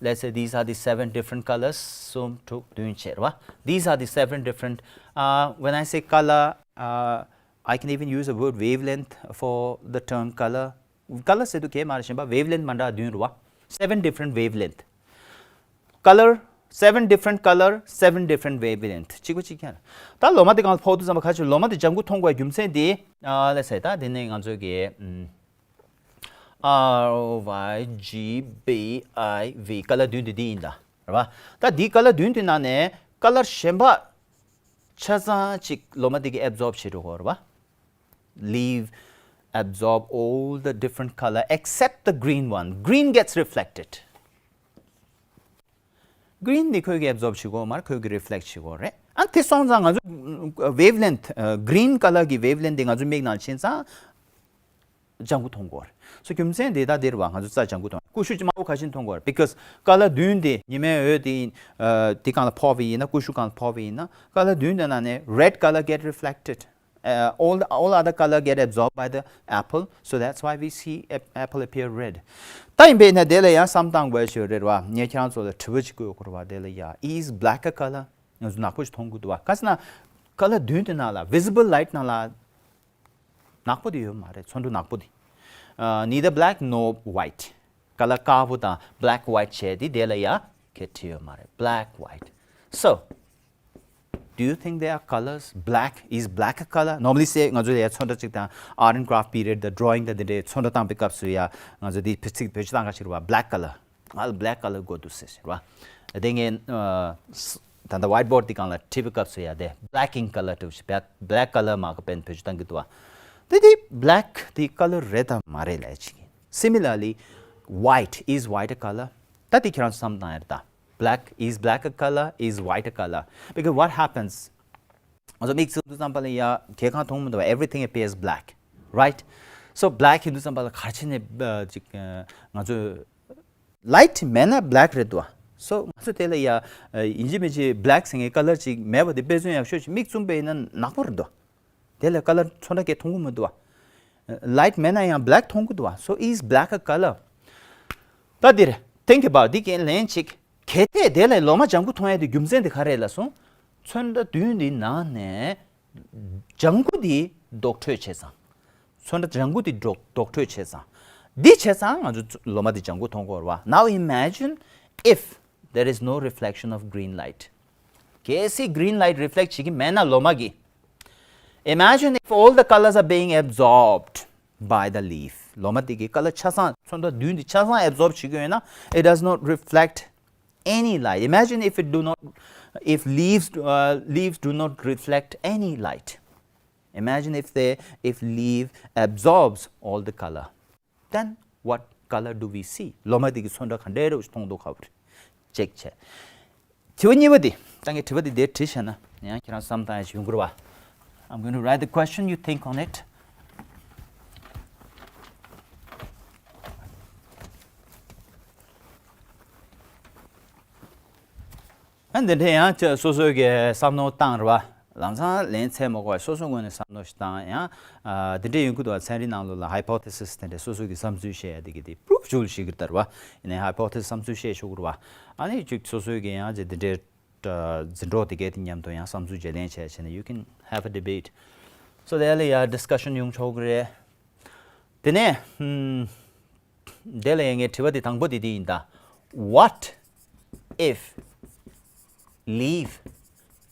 Let's say these are the seven different colors. གསུམ་དྲུག་བདུན་བྱས་རེད་བ། These are the seven different, uh, when I say color, uh, I can even use the word wavelength for the term color. Color ཟེར་དུས་གལ་མ་རེད་གཞན་པ། wavelength མ་འདྲ་བདུན་རེད་བ། Seven different wavelength. Color, seven different color, seven different wavelength. གཅིག་པ་གཅིག་རྐྱང་། ད་ལོ་མ་དེ་གང་ལ་ཕོག་དུས་ཙམ་པ་ཁ་ཆེ་ལོ་མ་དེ་ལྗང་ཁུ་མཐོང་དགོས་རྒྱུ་མཚན་དེ། ཨ་ལེ་ཟེར་ད་དེ་ནས་ང་ཚོས་ཀྱི་ཨམ། R O Y G B I V color བདུན་དེ་འདི་ཡིན་ད། རེད་བ། ད་འདི་color བདུན་དེ་ནང་ནས་color གཞན་པ་ཆ་ཚང་ཅིག་ལོ་མ་དེ་གི་absorb བྱེད་འགྲོ་གི་རེད་བ། Leaf absorb all the different color except the green one. Green gets reflected. Green དེ་ཁོས་ཀྱི་absorb བྱེད་དགོས་མ་རེད། ཁོས་ཀྱི་reflect བྱེད་དགོས་རེད། ཨ་དེ་སོང་ཙང་ང་ཚོ་wavelength, green color གི་wavelength དེ་ང་ཚོ་མིག་ནང་ཕྱིན་ཙང་ལྗང་ཁུ་མཐོང་གི་རེད། སོ་རྒྱུ་མཚན་དེ་ད་དེ་རེད་བ། ང་ཚོ་རྩྭ་ལྗང་ཁུ་མཐོང་། ཀུ་ཤུ་དམར་པོ་ག་ཤེད་མཐོང་གི་རེད། Because color བདུན་དེ་ཉི་མའི་འོད་དེ་ཡིན། དེ་གང་ལ་ཕོག་པ་ཡིན་ན། ཀུ་ཤུ་གང་ལ་ཕོག་པ་ཡིན་ན། Color བདུན་དེ་ནང་ནས་red color get reflected. Uh, all, the, all other color get absorbed by the apple, so that's why we see ap- apple appear red. ད་ཡིན་པས་ན་དེ་ལ་ཡང་བསམ་བཏང་དགོས་ཞིག་རེད་བ། ངས་ཁྱེད་རང་ཚོ་ལ་དྲི་བ་ཅིག་བཀོད་དགོས་རེད་བ། དེ་ལ་ཡ། Is black a color? ང་ཚོ་ནག་པོ་ཞིག་མཐོང་གི་འདུག་བ། ག་ཟེར་ན་color བདུན་དེ་ནང་ལ། visible light ནང་ལ་ནག་པོ་དེ་ཡོད་མ་རེད། ཚོན་ཁྲ་ནག་པོ་དེ། Uh, neither black nor white. Color དཀར་པོ་དང་black white བྱས་དེ་དེ་ལ་ཡ་གལ་ཏེ་ཡོད་མ་རེད། Black, white. So, do you think there are colors? Black, is black a color? Normally say ང་ཚོ་ཡ་ཚོན་ཁྲ་ཅིག་དང་art and craft period དང་drawing དང་དེ་འདྲའི་ཚོན་ཁྲ་བཏང་པའི་སྐབས་སུ་ཡ་ང་ཚོ་དེ་བེད་ཚིག་བེད་སྤྱོད་བཏང་ག་ཞིག་རེད་བ། Black color. ང་ལ་black color དགོས་འདུག་ཟེར་ཟེར་བ། དེ་ངས་ཨ་ད་ལྟ་whiteboard དེ་སྒང་ལ་བྲིས་པའི་སྐབས་སུ་ཡ་དེ་black ink color དུ་ཞིག་black black color མ་གི་pen བེད་སྤྱོད་བཏང་གི་འདུག་བ། དེ་དེ་black དེ་color རེད་དམ་མ་རེད་ལབ་ཅིག Similarly, white, is white a color? ད་དེ་ཁྱེད་རང་ཚོ་བསམ་བཏང་ཡ་རེད་ད། Black, is black a color? Is white a color? Because what happens? ང་ཚོ་མིག་བཙུམ་དུས་ཙམ་པ་ལ་ཡ་གང་ཡང་མཐོང་མི་འདུག་བ། Everything appears black, right? So black ཡིན་དུས་ཙམ་པ་ལ་ག་རེ་བྱས་ནས་ཨ་ཅིག་ཨ་ང་ཚོ་light མེད་ན་black རེད་འདུག་བ། So ང་ཚོ་དེ་ལ་ཡ་ཨ་ཡིན་གཅིག་མིན་གཅིག་black ཟེར་མཁན་color ཅིག་མེད་པ་དེ་དཔེ་མཚོན་ཡག་ཤོས་ཅིག་མིག་བཙུམ་པ་ཡིན་ན་ནག་པོ་རེད་འདུག་བ། དེ་ལ་color ཚོན་ཁྲ་སྐད་མཐོང་གི་མི་འདུག་བ། Light མེད་ན་ཡང་black མཐོང་གི་འདུག་བ། So is black a color? ད་འདིར་think about འདི་གའི་ལན་ཅིག་གལ་ཏེ་དེ་ལས་ལོ་མ་ལྗང་ཁུ་མཐོང་ཡ་དེ་རྒྱུ་མཚན་དེ་ག་རེ་ལབ་སོང་། ཚོན་ཁྲ་བདུན་འདི་ནང་ནས་ལྗང་ཁུ་འདི་ལྡོག་འཕྲོས་བྱས་ཙང་། ཚོན་ཁྲ་ལྗང་ཁུ་འདི་ལྡོག་ལྡོག་འཕྲོས་བྱས་ཙང་། འདི་བྱས་ཙང་ང་ཚོ་ལོ་མ་འདི་ལྗང་ཁུ་མཐོང་གི་ཡོད་རེད་བ། Now imagine if there is no reflection of green light. གལ་སྲིད་green light reflect བྱེད་ཀྱི་མེད་ན་ལོ་མ་གི Imagine if all the colors are being absorbed by the leaf. ལོ་མ་དེ་གི་color ཆ་ཚང་ཚོན་ཁྲ་བདུན་དེ་ཆ་ཚང་absorb བྱེད་ཀྱི་ཡོད་ན། It does not reflect any light. Imagine if it do not, if leaves, uh, leaves do not reflect any light. Imagine if they, if leaf absorbs all the color. Then what color do we see? ལོ་མ་དེ་གི་ཚོན་ཁྲ་ག་འདྲའི་རེ་མཐོང་འདུག་ག་བར་check བྱས། དྲི་བ་གཉིས་པ་དེ། ད་ངས་དྲི་བ་དེ་འདིར་བྲིས་བྱས་ན་ཡང་ཁྱེད་རང་བསམ་བཏང་ཡ་ཞིག་ཡོང་གི་རེད་བ། I'm going to write the question, you think on it. ཨ་འདི་འདྲ་ཡང་ཅི་སོ་སོའི་གི་བསམ་མནོ་བཏང་རེད་བ། ལམ་སང་ལན་ཚད་མ་དགོས་པ་སོ་སོའི་ངོས་ནས་བསམ་མནོ་ཞིག་བཏང་ཡང་། ཨ་འདི་འདྲ་ཡོང་གི་འདུག་བ། ཚན་རིག་ནང་ལོགས་ལ་hypothesis དེ་འདྲ་སོ་སོའི་གི་བསམ་ཚུལ་བཤད་ཡ་དེ་གི་དེ་proof བྱུང་ཞིག་གི་ལྟར་བ། ཡིན་ནའི་hypothesis བསམ་ཚུལ་བཤད་ཆོག་གི་རེད་བ། ཨ་ནི་ཅིག་སོ་སོའི་གི་ཡང་ཅིག་འདི་འདྲའི་འཛིན་གྲོགས་དེ་གའི་དེ་མཉམ་དུ་ཡང་བསམ་ཚུལ་བརྗེ་ལེན་བྱས་བྱས་ནས་you can have a debate. So དེ་ལ་ཡ་discussion ཡོང་ཆོག་གི་རེད། དེ་ནས་ཧུམ། དེ་ལ་ཡང་ངས་དྲི་བ་དེ་དང་པོ་དེ་དེ་ཡིན་ད། What if leaf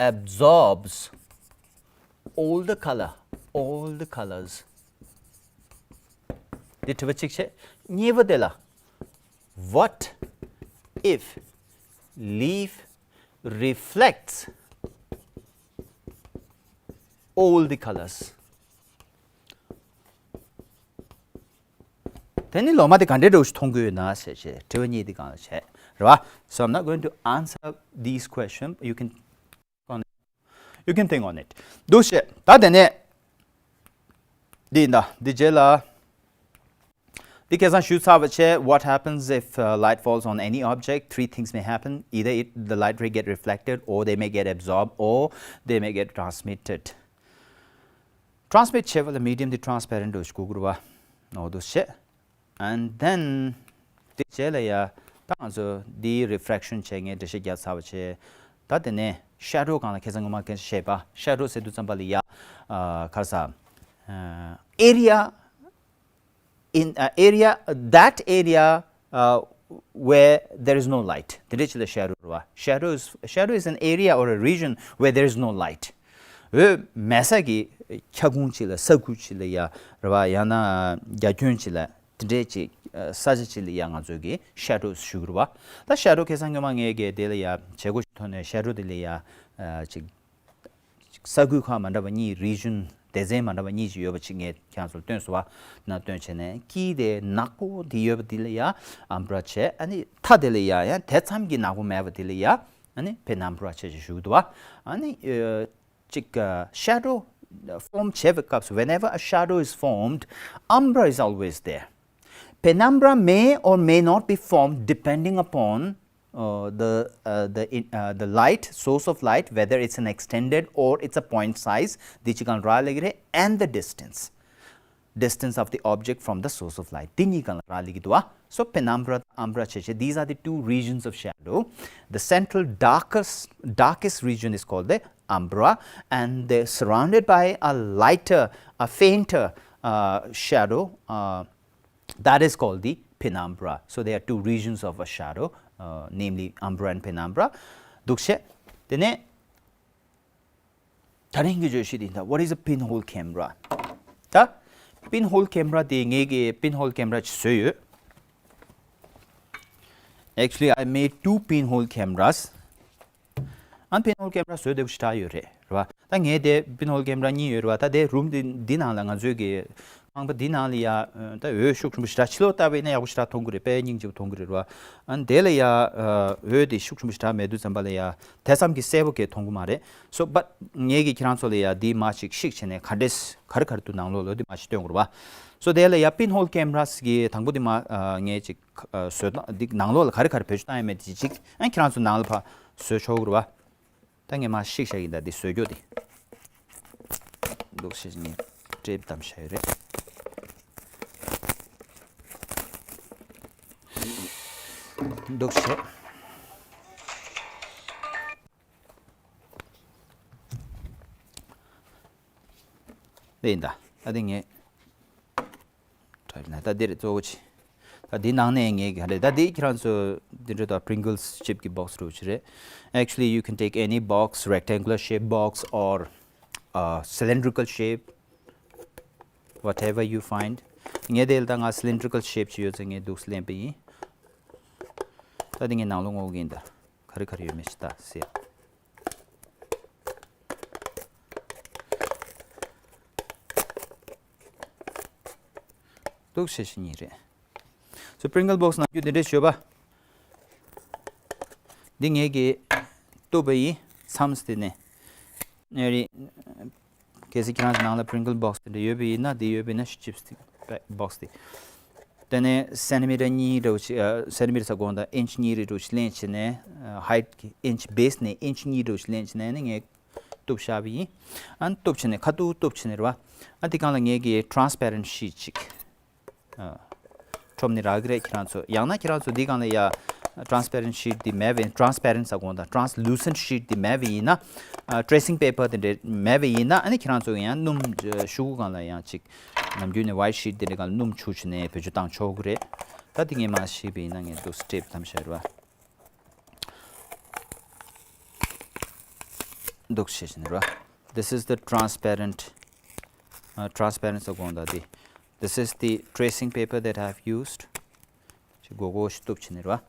absorbs all the color, all the colors? དེ་དྲི་བ་གཅིག་བྱས། གཉིས་པ་དེ་ལ། What if leaf reflects all the colors? དེ་ནི་ལོ་མ་དེ་ག་འདྲའི་འདྲ་བོ་ཞིག་མཐོང་གི་ཡོད་ན་ཟེར་བྱས་དྲི་བ་གཉིས་དེ་སྒང་ལ་བྱས་རེད་བ། So I'm not going to answer these questions. You can, you can think on it. འདུག་བྱས། ད་དེ་ནས་འདི་ཡིན་ད། འདི་རྗེས་ལ་འདི་ཁ་སང་ཞུས་ཚར་བ་བྱས། What happens if, uh, light falls on any object? Three things may happen. Either it, the light ray get reflected, or they may get absorbed, or they may get transmitted. Transmit བྱེད་པ་ལ་medium དེ་transparent འདྲ་བོ་ཞིག་དགོས་ཀྱི་རེད་བ། འོ་འདུག་བྱས། And then དེ་རྗེས་ལ་ཡ་ད་ང་ཚོ་འདིའི་refraction བྱས། ངས་འགྲེལ་བཤད་རྒྱག་ཚར་བ་བྱས། ད་དེ་ནས་shadow སྒང་ལ་ཁ་སང་ངོ་མ་ཁ་སང་བཤད་པ། shadow ཟེར་དུས་ཙམ་པ་ལ་ཡ་ཨ་ག་རེ་ཟ། ཨ་area in uh, area that area uh, where there is no light. དེ་འདྲ་ཅིག་ལ་shadow རེད་བ། shadow is, shadow is an area or a region where there is no light. འོད་མེད་ས་གི་ཁྱབ་ཁོངས་ཅིག་ལ། ས་ཁུལ་ཅིག་ལ་ཡ་རེད་བ། ཡང་ན་རྒྱ་ཁྱོན་ཅིག་ལ། དེ་འདྲའི་ཅིག་ས་ཆ་ཅིག་ལ་ཡ་ང་ཚོ་གི་shadow ཞུ་གི་རེད་བ། ད་shadow ཁ་སང་སྔོན་མ་ངས་གི་དེ་ལ་ཡ་བྱེད་སྒོ་ཞིག་ཐོག་ནས་shadow དེ་ལ་ཡ་ཅིག་ས་ཁུལ་ཁག་མ་འདྲ་བ་གཉིས། region སྡེ་ཚན་མ་འདྲ་བ་གཉིས་ཅིག་ཡོད་པ་ཅིག་ངས་ཁྱེད་རང་ཚོར་སྟོན་སོང་བ། ན་སྟོན་བྱས་ནས། དཀྱིལ་དེ་ནག་པོ་དེ་ཡོད་པ་དེ་ལ་ཡ་umbra བྱས། ཨ་ནི་མཐའ་དེ་ལ་ཡ་ཡང་དེ་ཙམ་གྱི་ནག་པོ་མེད་པ་དེ་ལ་ཡ་ཨ་ནི་penumbra བྱས་ཅིག་ཞུ་གི་འདུག་བ། ཨ་ནི་ཅིག་shadow form བྱེད་པའི་སྐབས་སུ། whenever a shadow is formed, umbra is always there. Penumbra may or may not be formed depending upon uh, the uh, the in, uh, the light, source of light, whether it's an extended or it's a point size. འདི་གཅིག་གང་རག་ལས་ཀྱི་རེད། and the distance, distance of the object from the source of light. འདི་གཉིས་གང་རག་ལས་ཀྱི་འདུག་བ། So penumbra, umbra བྱས་བྱས། These are the two regions of shadow. The central darkest darkest region is called the umbra, and they're surrounded by a lighter, a fainter uh, shadow. Uh, that is called the penumbra. So there are two regions of a shadow, uh, namely umbra and penumbra. འདུག་བྱས། དེ་ནས་ད་རིང་གི་བརྗོད་གཞི་འདི་ད། What is a pinhole camera? ད་pinhole camera དེ་ངས་གི་pinhole camera ཅིག་བཟོས་ཡོད། Actually, I made two pinhole cameras. ཨ། pinhole camera བཟོས་བསྡད་པ་ཞེ་དྲག་ཡོད་རེད། རེད་བ། ད་ངའི་དེ་pinhole camera གཉིས་ཡོད་རེད་བ། ད་དེ་རུམ་དེ་འདི་ནང་ལ་ང་ཚོའི་གི་ཁང་པ་འདི་ནང་ལ་ཡ་ད་འོད་ཤུགས་ཆེན་པོ་ཞེ་དྲག། ཕྱི་ལོགས་ལྟ་བས་ན་ཡག་པོ་ཞེ་དྲག་མཐོང་གི་རེད། དཔེ་སྙིང་རྗེ་པོ་མཐོང་གི་རེད་བ། ཨ། དེ་ལ་ཡ་འོད་དེ་ཤུགས་ཆེན་པོ་ཞེ་དྲག་མེད་དུས་ཙམ་པ་ལ་ཡ་དེ་ཙམ་གྱི་གསལ་པོ་གས་མཐོང་གི་མ་རེད། So but ངས་གི་ཁྱེད་རང་ཚོ་ལ་ཡ་འདི་མར་ཅིག་བཤིག་བྱས་ནས་ག་འདྲས་ག་རེ་ག་རེ་འདུག་ནང་ལོགས་ལ་འདི་མར་ཅིག་སྟོན་དགོས་རེད་བ། So དེ་ལ་ཡ་pinhole cameras གི་དང་པོ་འདི་མར་ངས་ཅིག་བཟོས་ན། འདི་ནང་ལོགས་ལ་ག་རེ་ག་རེ་བེད་སྤྱོད་བཏང་ཡོད་མེད་དེ་ཅིག་ཨ་ཁྱེད་རང་ཚོ་ནང་ལ་ཕར་བཟོས་ཆོག་གི་རེད་བ། ད་ངས་མར་བཤིག་བཞག་ཡིན། ད་འདི་བཟོས་རྒྱུ་དེ། འདུག་བྱས། ངས་tape བསྡམས་བཞག་ཡོད་རེད། འདུག་བྱས། འདི་ཡིན་ད། ད་འདི་ངས་try ན། ད་འདི་རེད་གཙོ་བོ་ཆེ། ད་འདི་ནང་ནས་ངས་ག་རེ། ད་འདི་ཁྱེད་རང་ཚོ་འདི་འདྲ་ད་Pringles chip གི་box རེད་བ་ཆེ་རེད། Actually, you can take any box, rectangular shape box or uh, cylindrical shape, whatever you find. ངས་དེ་ལ་ད་ང་cylindrical shape ཅིག་ཡོད་ཚེ་ངས་འདུག་སེ་ལེན་པ་ཡིན། ད་འདི་ངས་ནང་ལོགས་སྔོག་གི་ཡིན་ད། ག་རེ་ག་རེ་ཡོད་མེད་ཅིག་ད་སེ། འདུག་བྱས་བྱས་ཉིད་རེད། So Pringle box ནང་རྒྱུ་འདི་འདྲས་ཞོད་པ། འདི་ངས་གི་གཏུབ་པ་ཡིན། མཚམས་དེ་ནས་ཨ་རི། གལ་སྲིད་ཁྱེད་རང་ཚོ་ནང་ལ་Pringle box དེ་འདྲ་ཡོད་པ་ཡིན་ན། འདི་ཡོད་པ་ཡིན་ན་chips དེ་box དེ། དེ་ནས་centimeter གཉིས་འདྲ་བོ་ཅིག་ཨ། centimeter ཟེར་དགོས་འདུག inch གཉིས་རེ་འདྲ་བོ་ཅིག་ལེན་བྱས་ནས། ཨ། height གི་inch base ནས་inch གཉིས་འདྲ་བོ་ཅིག་ལེན་བྱས་ནས་ནི་ངས་གཏུབ་བཞག་པ་ཡིན། ཨ་ནི་གཏུབ་བྱས་ནས་ཁ་ཐུག་གཏུབ་བྱས་ནས་རེད་བ། ཨ། འདི་སྒང་ལ་ངས་གི་transparent sheet ཅིག་ཨ། ཁྲོམ་ནས་རག་གི་རེད། ཁྱེད་རང་ཚོ། ཡང་ན་ཁྱེད་རང་ཚོ་འདི་སྒང་ལ་ཡ་transparent sheet འདི་མེད་པ་ཡིན། transparent ཟེར་དགོས་འདུག translucent sheet འདི་མེད་པ་ཡིན་ན། ཨ། tracing paper དེ་འདྲ་མེད་པ་ཡིན་ན། ཨ་ནི་ཁྱེད་རང་ཚོ་ཡང་སྣུམ་ཤོག་གུ་སྒང་ལ་ཡང་ཅིག་ནམ་རྒྱུན་ནས་white sheet དེ་འདྲ་སྒང་ལ་སྣུམ་བྱུགས་བྱས་ནས་བེད་སྤྱོད་བཏང་ཆོག་གི་རེད། ད་འདི་ངས་མར་བཤིག་པ་ཡིན་ན། ངས་འདུག་སེ་tape བསྡམས་བཞག་རེད་བ། འདུག་སེ་བྱས་ནས་རེད་བ། This is the transparent, uh, transparent ཟེར་དགོས་འདུག་འདི། This is the tracing paper that I have used. ཅིག་སྒོར་སྒོར་ཞིག་གཏུབ་བྱས་ནས་རེད་བ།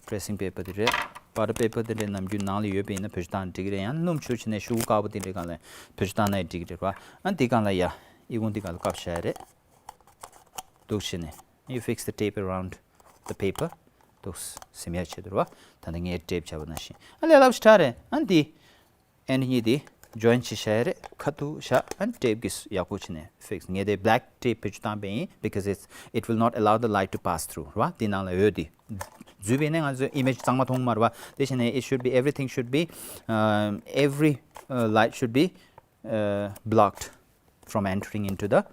tracing paper དེ་རེད། butter paper དེ་འདྲ་ནམ་རྒྱུན་ནང་ལ་ཡོད་པ་ཡིན་ན་བེད་སྤྱོད་བཏང་ན་འགྲིག་གི་རེད། ཡང་ན་སྣུམ་བྱུགས་བྱས་ནས་ཤོག་གུ་དཀར་པོ་དེ་འདྲའི་སྒང་ལ་བེད་སྤྱོད་བཏང་ན་ཡང་འགྲིག་གི་རེད་བ། ཨ། འདི་སྒང་ལ་ཡ་ཨི་ཁུང་འདི་སྒང་ལ་བཀབ་བཞག་ཡ་རེད། འདུག་སེ་བྱས་ནས། You fix the tape around the paper. འདུག་སེ་ཟིན་ཡ་ཆེད་དུ་རེད་བ། ད་ནི་ངས་tape བྱས་པ་ནང་བཞིན། ཨ་ལས་སླ་པོ་ཞེ་དྲག་རེད། ཨ་འདི་end གཉིས་དེ་join བྱས་བཞག་ཡ་རེད། ཁ་ཐུག་བཞག་ཨ་tape གིས་ཡག་པོ་བྱས་ནས་fix། ངས་དེ་black tape བེད་སྤྱོད་བཏང་པ་ཡིན། Because it's, it will not allow the light to pass through རེད་བ། དེ་ནང་ལ་འོད་དེ་འཛུལ་བས་ན་ང་ཚོ་image གཙང་མ་མཐོང་གི་མ་རེད་བ། དེ་བྱས་ནས་it should be, everything should be, um, every, uh, light should be, uh, blocked from entering into the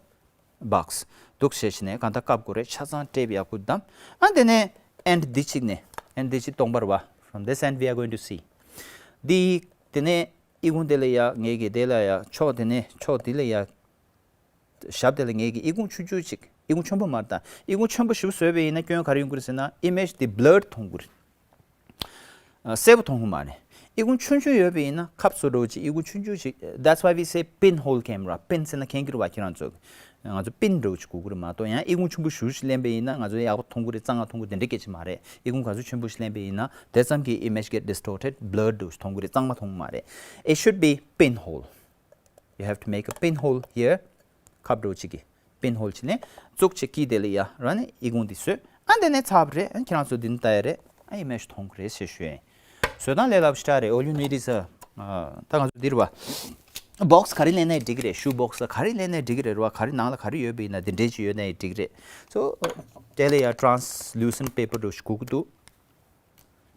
box. འདུག་བྱས་བྱས་ནས་གང་ལྟར་བཀབ་དགོས་རེད། ཆ་ཚང་ཊེབ་ཡག་པོ་བསྡམས། ཨ་དེ་ནས་end འདི་གཅིག་ནས། end འདི་གཅིག་སྟོང་པ་རེད་བ། From this end we are going to see འདི། དེ་ནས་ཨི་ཁུང་དེ་ལ་ཡ་ངེད་ཀྱི་དེ་ལ་ཡ་ཕྱོགས་དེ་ནས་ཕྱོགས་དེ་ལ་ཡ། ཞབས་དེ་ལ་ངེད་ཀྱི་ཨི་ཁུང་ཆུང་ཆུང་ཅིག་ཨི་ཁུང་ཆེན་པོ་མ་རེད་ད། ཨི་ཁུང་ཆེན་པོ་ཞིག་བཟོས་པ་ཡིན་ན་སྐྱོན་ག་རེ་ཡོང་གི་རེད་ཟེར་ན་image འདི་blurred མཐོང་གི་རེད། ཨ་གསལ་པོ་མཐོང་གི་མ་རེད། ཨི་ཁུང་ཆུང་ཆུང་ཡོད་པ་ཡིན་ན་ཁབ་བཟོ་འདྲ་བོ་ཅིག་ཨི་ཁུང་ཆུང་ཆུང་ཅིག that's why we say pinhole camera. pin ཟེར་ན་མཁྱེན་གྱི་རེད་བ་ཁྱེད་རང་ཚོ། ང་ཚོ་པིན་འདྲ་བོ་ཅིག་དགོས་ཀྱི་རེད་མ་གཏོགས། ཡང་ཨི་ཁུང་ཆེན་པོ་ཞེ་པོ་ཅིག་ལེན་པ་ཡིན་ན་ང་ཚོ་ཡག་པོ་མཐོང་གི་རེད། གཙང་མ་མཐོང་གི་རེད། དེ་འདྲ་སྐད་ཆ་མ་རེད། ཨི་ཁུང་ག་ཚོད་ཆེན་པོ་ཞིག་ལེན་པ་ཡིན་ན་དེ་ཙམ་གྱིས་image get distorted, blurred འདྲ་བོ་ཅིག་མཐོང་གི་རེད། གཙང་མ་མཐོང་གི་མ་རེད། It should be pinhole. You have to make a pinhole here. ཁབ་འདྲ་བོ་ཅིག་གི་pinhole བྱས་ནས་བཙུགས་བྱས་དཀྱིལ་དེ་ལ་ཡ་ར་ནས་ཨི་ཁུང་འདི་བཟོས། ཨ་དེ་ནས་ཚར་བ་རེད། ཨ་ཁྱེད་རང་ཚོ་འདི་ནས་ལྟ་ཡ་རེད། ཨ་image མཐོང་གི་རེད་ཟེར་ཞུ་ཡ་ཡིན། བཟོ་སྟངས་ལས་སླ་པོ་ཞེ་དྲག་རེད། All you need is a ཨ་ད་ང་ཚོ་འདི་རེད་བ། box ག་རེ་ལེན་ནའི་འགྲིག་གི་རེད། shoe box ག་རེ་ལེན་ནའི་འགྲིག་གི་རེད་རེད་བ། ག་རེ་ནང་ལ་ག་རེ་ཡོད་པ་ཡིན་ན་འདི་འདྲས་ཅིག་ཡོད་ནའི་འགྲིག་གི་རེད། so དེ་ལ་ཡ་translucent paper འདྲ་བོ་ཞིག་དགོས་ཀྱི་འདུག་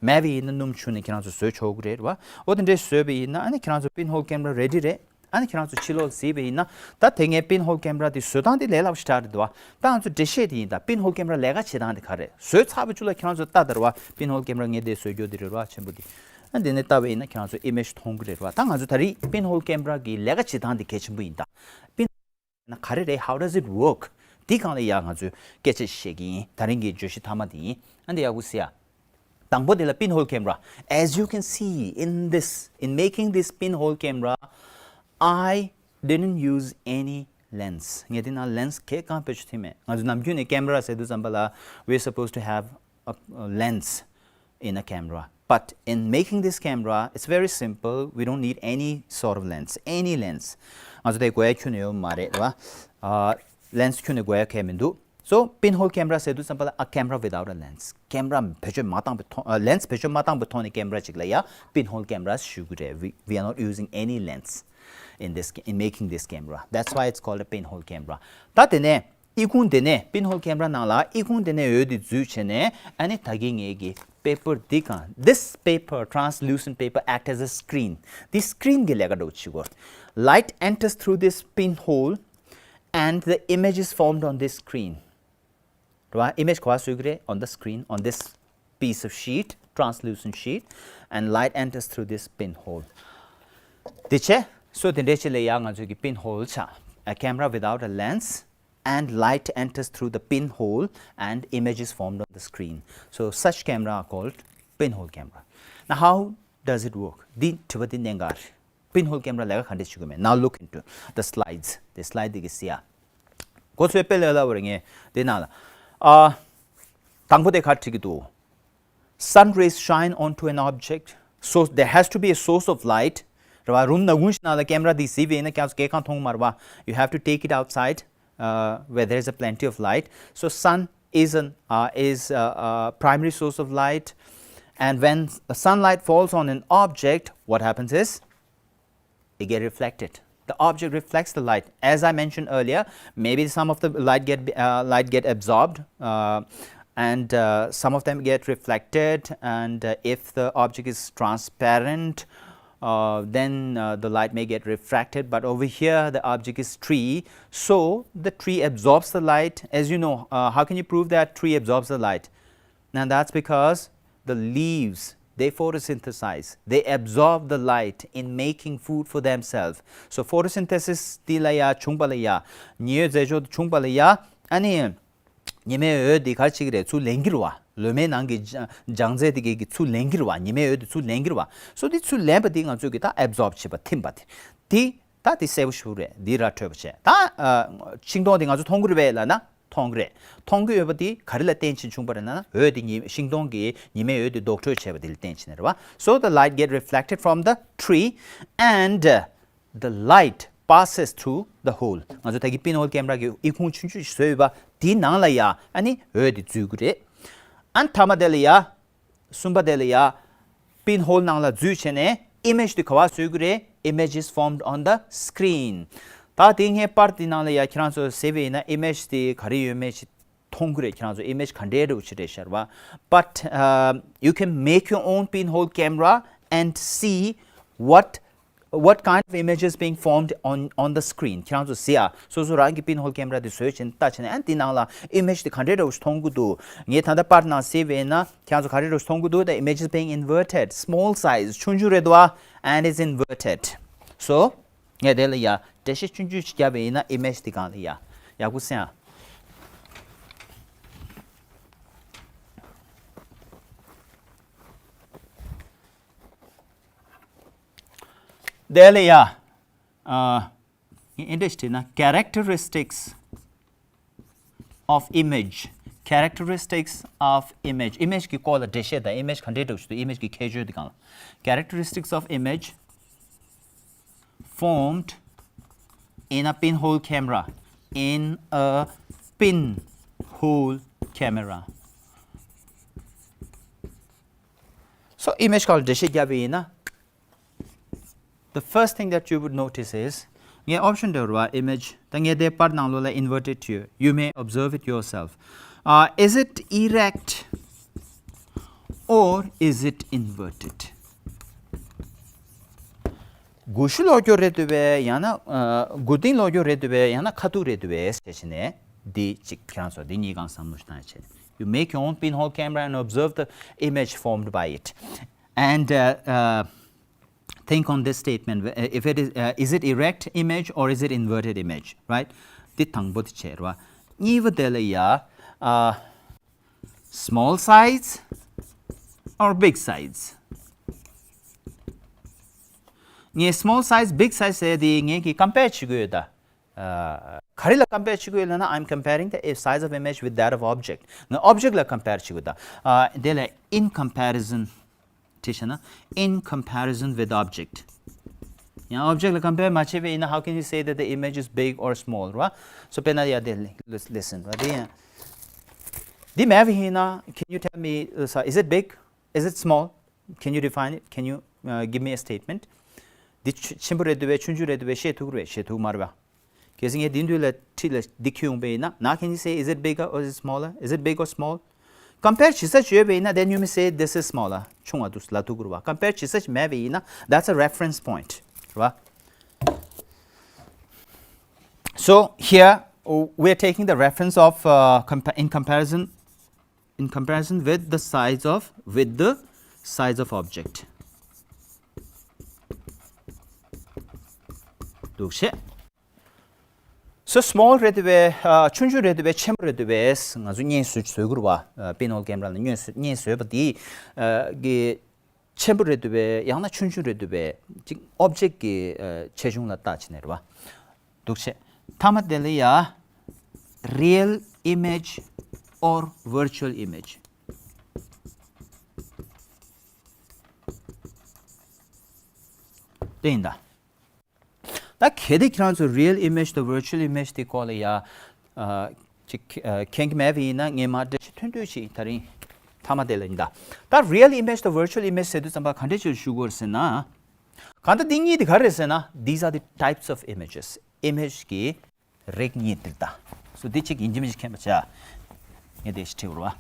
མེད་པ་ཡིན་ན་སྣུམ་བྱུགས་ནས་ཁྱེད་རང་ཚོ་བཟོས་ཆོག་གི་རེད་བ། འོ་དེ་འདྲས་བཟོས་པ་ཡིན་ན་ཨ་ནི་ཁྱེད་རང་ཚོ་pinhole camera ready རེད། ཨ་ནི་ཁྱེད་རང་ཚོ་ཕྱི་ལོགས་གཟིགས་པ་ཡིན་ན་ད་དེ་སྔའི་pinhole camera དེ་བཟོ་སྟངས་དེ་ལས་སླ་པོ་ཞེ་དྲག་རེད་འདུག་བ། ད་ང་ཚོ་འགྲེལ་བཤད་དེ་ཡིན། ད་pinhole camera ལས་ཀ་བྱེད་སྟངས་དེ་ག་རེད། བཟོས་ཚར་བའི་རྗེས་ལ་ཁྱེད་རང་ཚོ་ལྟ་དང་རེད་བ། pinhole camera ངས་དེ་བཟོས་རྒྱུ་དེ་རེད་བ། ཆེན་པོ་དེ། ཨ་དེ་ནས་ལྟ་བ་ཡིན་ན་ཁྱེད་རང་ཚོ་image མཐོང་གི་རེད་བ། ད་ང་ཚོ་ད་རེས་pinhole camera གི་ལས་ཀ་བྱེད་སྟངས་དེ་གལ་ཆེན་པོ་ཡིན་ད། pin ན་ག་རེ་རེད། How does it work? འདི་སྒང་ལ་ཡ་ང་ཚོས་སྐད་ཆ་བཤད་ཀྱི་ཡིན། ད་རིང་གི་བརྗོད་གཞི་མཐའ་མ་དེ་ཡིན། ཨ་འདི་ཡག་པོ་གཟིགས་ཡ། དང་པོ་དེ་ལ་pinhole camera. As you can see in this, in making this pinhole camera, I didn't use any lens. ངས་འདི་ནང་lens གང་ཡང་བེད་སྤྱོད་བྱས་མེད། ང་ཚོ་ནམ་རྒྱུན་ནས་camera ཟེར་དུས་ཙམ་པ་ལ we are supposed to have a, a lens in a camera. But in making this camera, it's very simple. We don't need any sort of lens, any lens. ང་ཚོ་དེ་དགོས་ཡ་ཁྱོན་ནས་ཡོད་མ་རེད་བ། ཨ་lens ཁྱོན་ནས་དགོས་ཡ་གང་ཡང་མི་འདུག So pinhole camera ཟེར་དུས་ཙམ་པ་ལ་a camera without a lens. camera བེད་སྤྱོད་མ་བཏང་བའི་ཐོག་ཨ་lens བེད་སྤྱོད་མ་བཏང་བའི་ཐོག་ནས་camera ཅིག་ལ་ཡ་pinhole camera ཞུ་གི་རེད། We, we are not using any lens in this, in making this camera. That's why it's called a pinhole camera. ད་དེ་ནས་ཨི་ཁུང་དེ་ནས་pinhole camera ནང་ལ་ཨི་ཁུང་དེ་ནས་འོད་དེ་འཛུལ་བྱས་ནས་ཨ་ནི་ད་གིན་ངེད་ཀྱི་paper འདི་གང་། This paper, translucent paper, act as a screen. འདི་screen གི་ལས་ཀ་འདྲ་བོ་བྱེད་ཀྱི་ཡོད། Light enters through this pinhole and the image is formed on this screen. རེད་བ། image ག་པར་བཟོ་གི་རེད། On the screen, on this piece of sheet, translucent sheet, and light enters through this pinhole. དེ་བྱས། so དེ་འདྲའི་ཅིག་ལ་ཡ་ང་ཚོས་ཀྱི་pinhole ཆགས། A camera without a lens and light enters through the pinhole and image is formed on the screen. So such camera are called pinhole camera. Now how does it work? འདི་དྲི་བ་འདི་གནད་འགག་རེད། pinhole camera ལས་ཀ་ག་འདྲས་བྱེད་དགོས་མེད། Now look into the slides. དེ་slide འདི་གི་གཟིགས་ཡ། འགོ་ཚུགས་དཔེ་ལས་སླ་པོ་རེད། ངས་འདི་ནང་ལ་ཨ་དང་པོ་དེ་ག་རེ་བྲིས་ཀྱི་འདུག Sun rays shine onto an object. So there has to be a source of light. རེད་བ། རུམ་ནག་ཁུང་ཞིག་ནང་ལ་camera འདི་གཟིགས་པ་ཡིན་ན་ཀྱང་སྐད་གང་མཐོང་མ་རེད་བ། You have to take it outside, uh, where there is a plenty of light. So sun is an, uh, is a, a primary source of light. And when sunlight falls on an object, what happens is it get reflected. The object reflects the light. As I mentioned earlier, maybe some of the light get, uh, light get absorbed, uh, and, uh, some of them get reflected. And, uh, if the object is transparent, uh, then, uh, the light may get refracted. But over here, the object is tree, so the tree absorbs the light. As you know, uh, how can you prove that tree absorbs the light? Now that's because the leaves, they photosynthesize, they absorb the light in making food for themselves. So photosynthesis དེ་ལ་ཡ་བྱུང་བ་ལ་ཡ། ཉི་འོད་རྫས་སྦྱོར་བྱུང་བ་ལ་ཡ། ཨ་ནི་ཉི་མའི་འོད་དེ་ག་ཅིག་རེད། ཚུར་ལེན་གྱི་རེད་བ། ལོ་མའི་ནང་གི་ལྗང་ལྗང་རྫས་དེ་གའི་གི་ཚུར་ལེན་གྱི་རེད་བ། ཉི་མའི་འོད་དེ་ཚུར་ལེན་གྱི་རེད་བ། so དེ་ཚུར་ལེན་པ་དེ་ང་ཚོས་གི་ད་absorb བྱེད་པ་ཐིམ་པ་དེ་དེ་ད་དེ་གསལ་པོ་ཞིག་རེད། འདི་ར་འཕྲོད་པ་བྱས། ད་ཨ་ཤིང་སྡོང་དེ་ང་ཚོ་མཐོང་གི་རེད་པས་ལབ་ན། མཐོང་གི་རེད། མཐོང་གི་ཡོད་པ་དེ་ག་རེ་ལ་བརྟེན་བྱས་བྱུང་བ་རེད་ན། འོད་དེ་ཉི་ཤིང་སྡོང་གི་ཉི་མའི་འོད་དེ་ལྡོག་འཕྲོད་བྱས་པ་དེ་ལ་བརྟེན་བྱས་ནས་རེད་བ། So the light get reflected from the tree and, uh, the light passes through the hole. ང་ཚོ་ད་གི་pinhole camera གི་ཨི་ཁུང་ཆུང་ཆུང་ཞིག་བཟོས་ཡོད་པ་དེའི་ནང་ལ་ཡ་ཨ་ནི་འོད་དེ་འཛུལ་གི་རེད། ཨ་ནི་མཐའ་མ་དེ་ལ་ཡ། གསུམ་པ་དེ་ལ་ཡ། pinhole ནང་ལ་འཛུལ་བྱས་ནས་image དེ་ག་པར་བཟོ་གི་རེད། Image is formed on the screen. ད་དེ་ངས་པར་དེ་ནང་ལ་ཡ་ཁྱེད་རང་ཚོ་གཟིགས་པ་ཡིན་ན་image དེ་ག་རེ་ཡོད་མེད་ཅིག་མཐོང་གི་རེད། ཁྱེད་རང་ཚོ་image ག་འདྲའི་འདྲ་བོ་ཅིག་རེད་ཤར་བ། But, um, you can make your own pinhole camera and see what What kind of image is being formed on, on the screen? ཁྱེད་རང་ཚོ་གཟིགས་ཨ། སོ་སོ་རང་གི་pinhole camera དེ་བཟོས་བྱས་ནས་ལྟ་བྱས་ནས། ཨ་འདི་ནང་ལ་image དེ་ག་འདྲའི་འདྲ་བོ་ཞིག་མཐོང་གི་འདུག་ངས་ད་ལྟ་པར་ནང་གཟིགས་པ་ཡིན་ན་ཁྱེད་རང་ཚོ་ག་འདྲའི་འདྲ་བོ་ཞིག་མཐོང་གི་འདུག The image is being inverted, small size, ཆུང་ཆུང་རེད་འདུག་ཨ། And is inverted. So ངས་དེ་ལ་ཡ་འགྲེལ་བཤད་ཆུང་ཆུང་ཞིག་བརྒྱབ་པ་ཡིན་ན་image དེ་སྒང་ལ་ཡ་ཡག་པོ་གཟིགས་ཨ། དེ་ལ་ཡ། ཨ། ངས་འདི་འདྲ་ཞིག་བྲིས་ན། Characteristics of image. Characteristics of image. Image གི་སྐོར་ལ་འགྲེལ་བཤད་དང་image ག་འདྲའི་འདྲ་བོ་ཞིག་འདུག image གི་ཁྱད་ཆོས་དེ་སྒང་ལ། Characteristics of image formed in a pinhole camera. In a pinhole camera. So image སྐོར་ལ་འགྲེལ་བཤད་བརྒྱབ་པ་ཡིན་ན། The first thing that you would notice is, ངས་option དེ་རུ་བ་image ད་ངས་དེ་པར་ནང་ལོགས་ལ་inverted to you. You may observe it yourself. Uh, is it erect or is it inverted? གུ་ཤུ་ལོག་རྒྱུ་རེད་འདུག་པས། ཡང་ན་ཨ་གུ་ཏིང་ལོག་རྒྱུ་རེད་འདུག་པས། ཡང་ན་ཁ་ཐུག་རེད་འདུག་པས་ཟེར་བྱས་ནས། འདི་གཅིག་ཁྱེད་རང་ཚོ་འདི་གཉིས་སྒང་བསམ་བློ་བཏང་བྱས། You make your own pinhole camera and observe the image formed by it. And uh, uh, think on this statement. If it is, uh, is it erect image or is it inverted image, right? འདི་དང་པོ་དེ་བྱས་ར། གཉིས་པ་དེ་ལ་ཡ། Uh, small size or big size? ངས་small size, big size ཟེར་དེ་ངས་ཀྱི་compare བྱེད་དགོས་ད། ཨ། ག་རེ་ལ་compare བྱེད་དགོས་ལབ་ན། I'm comparing the size of image with that of object. ངས་object ལ་compare བྱེད་དགོས་ད། ཨ། དེ་ལ་in comparison བྲིས་བྱས་ན། In comparison with object. ཡང་object ལ་compare མ་བྱས་པ་ཡིན་ན། How can you say that the image is big or small, right? So དཔེར་ན་ཡ་དེ་ལ་listen, right? དེ་ཡང་འདི་མེད་པ་ཡིན་ན། Can you tell me, uh, so is it big? Is it small? Can you define it? Can you, uh, give me a statement? འདི་ཆེན་པོ་རེད་འདུག་པས། ཆུང་ཆུང་རེད་འདུག་པས། བཤད་ཐུབ་ཀྱི་རེད། བཤད་ཐུབ་ཀྱི་མ་རེད་པ། གལ་སྲིད་ངས་འདི་མདུན་ལ་ཁྲིད་ལ་འདི་འཁྱེར་ཡོང་པ་ཡིན་ན། Now can you say, is it bigger or is it smaller? Is it big or small? Compare བྱེད་ས་ཅིག་ཡོད་པ་ཡིན་ན། Then you may say, this is smaller. ཆུང་བ་འདུག་ལབ་ཐུབ་ཀྱི་རེད་པ། Compare བྱེད་ས་ཅིག་མེད་པ་ཡིན་ན། That's a reference point, རེད་པ། So here, uh, we are taking the reference of, uh, compa- in comparison, in comparison with the size of, with the size of object. འདུག་བྱས། So small རེད་འདུག་པས། ཨ། ཆུང་ཆུང་རེད་འདུག་པས། ཆེན་པོ་རེད་འདུག་པས། ང་ཚོ་བརྙན་བཟོ་བཟོ་དགོས་རེད་པ། ཨ། pinhole camera ལ་བརྙན་བཟོ་བརྙན་བཟོས་པ་དེ། ཨ། གི་ཆེན་པོ་རེད་འདུག་པས། ཡང་ན་ཆུང་ཆུང་རེད་འདུག་པས། ཅིག་object གི་ཨ་ཆེ་ཆུང་ལ་བལྟས་བྱས་ནས་རེད་པ། འདུག་བྱས། མཐའ་མ་དེ་ལ་ཡ། Real image or virtual image? དེ་ཡིན་ད། ད་གལ་ཏེ་ཁྱེད་རང་ཚོ་real image དང་virtual image དེ་སྐོར་ལ་ཡ། ཨ། ཅིག་ཨ། མཁྱེན་གྱི་མེད་པ་ཡིན་ན། ངས་མར་འགྲེལ་བཤད་ཐུང་ཐུང་ཞིག་དེ་རིང་མཐའ་མ་དེ་ལ་ཡིན་ད། ད་real image དང་virtual image ཟེར་དུས་ཙམ་པ་ག་འདྲ་ཞིག་ཞུ་དགོས་རེད་ཟེར་ན། གང་ལྟར་འདི་གཉིས་དེ་ག་རེ་རེད་ཟེར་ན། These are the types of images. Image གི་རིགས་གཉིས་དེ་རེད་ད། So འདི་གཅིག་ཡིན་གཅིག་མིན་གཅིག་མཁྱེན་པ་བྱ། ངས་དེ་ཞིག་བྲིས་པ་རེད་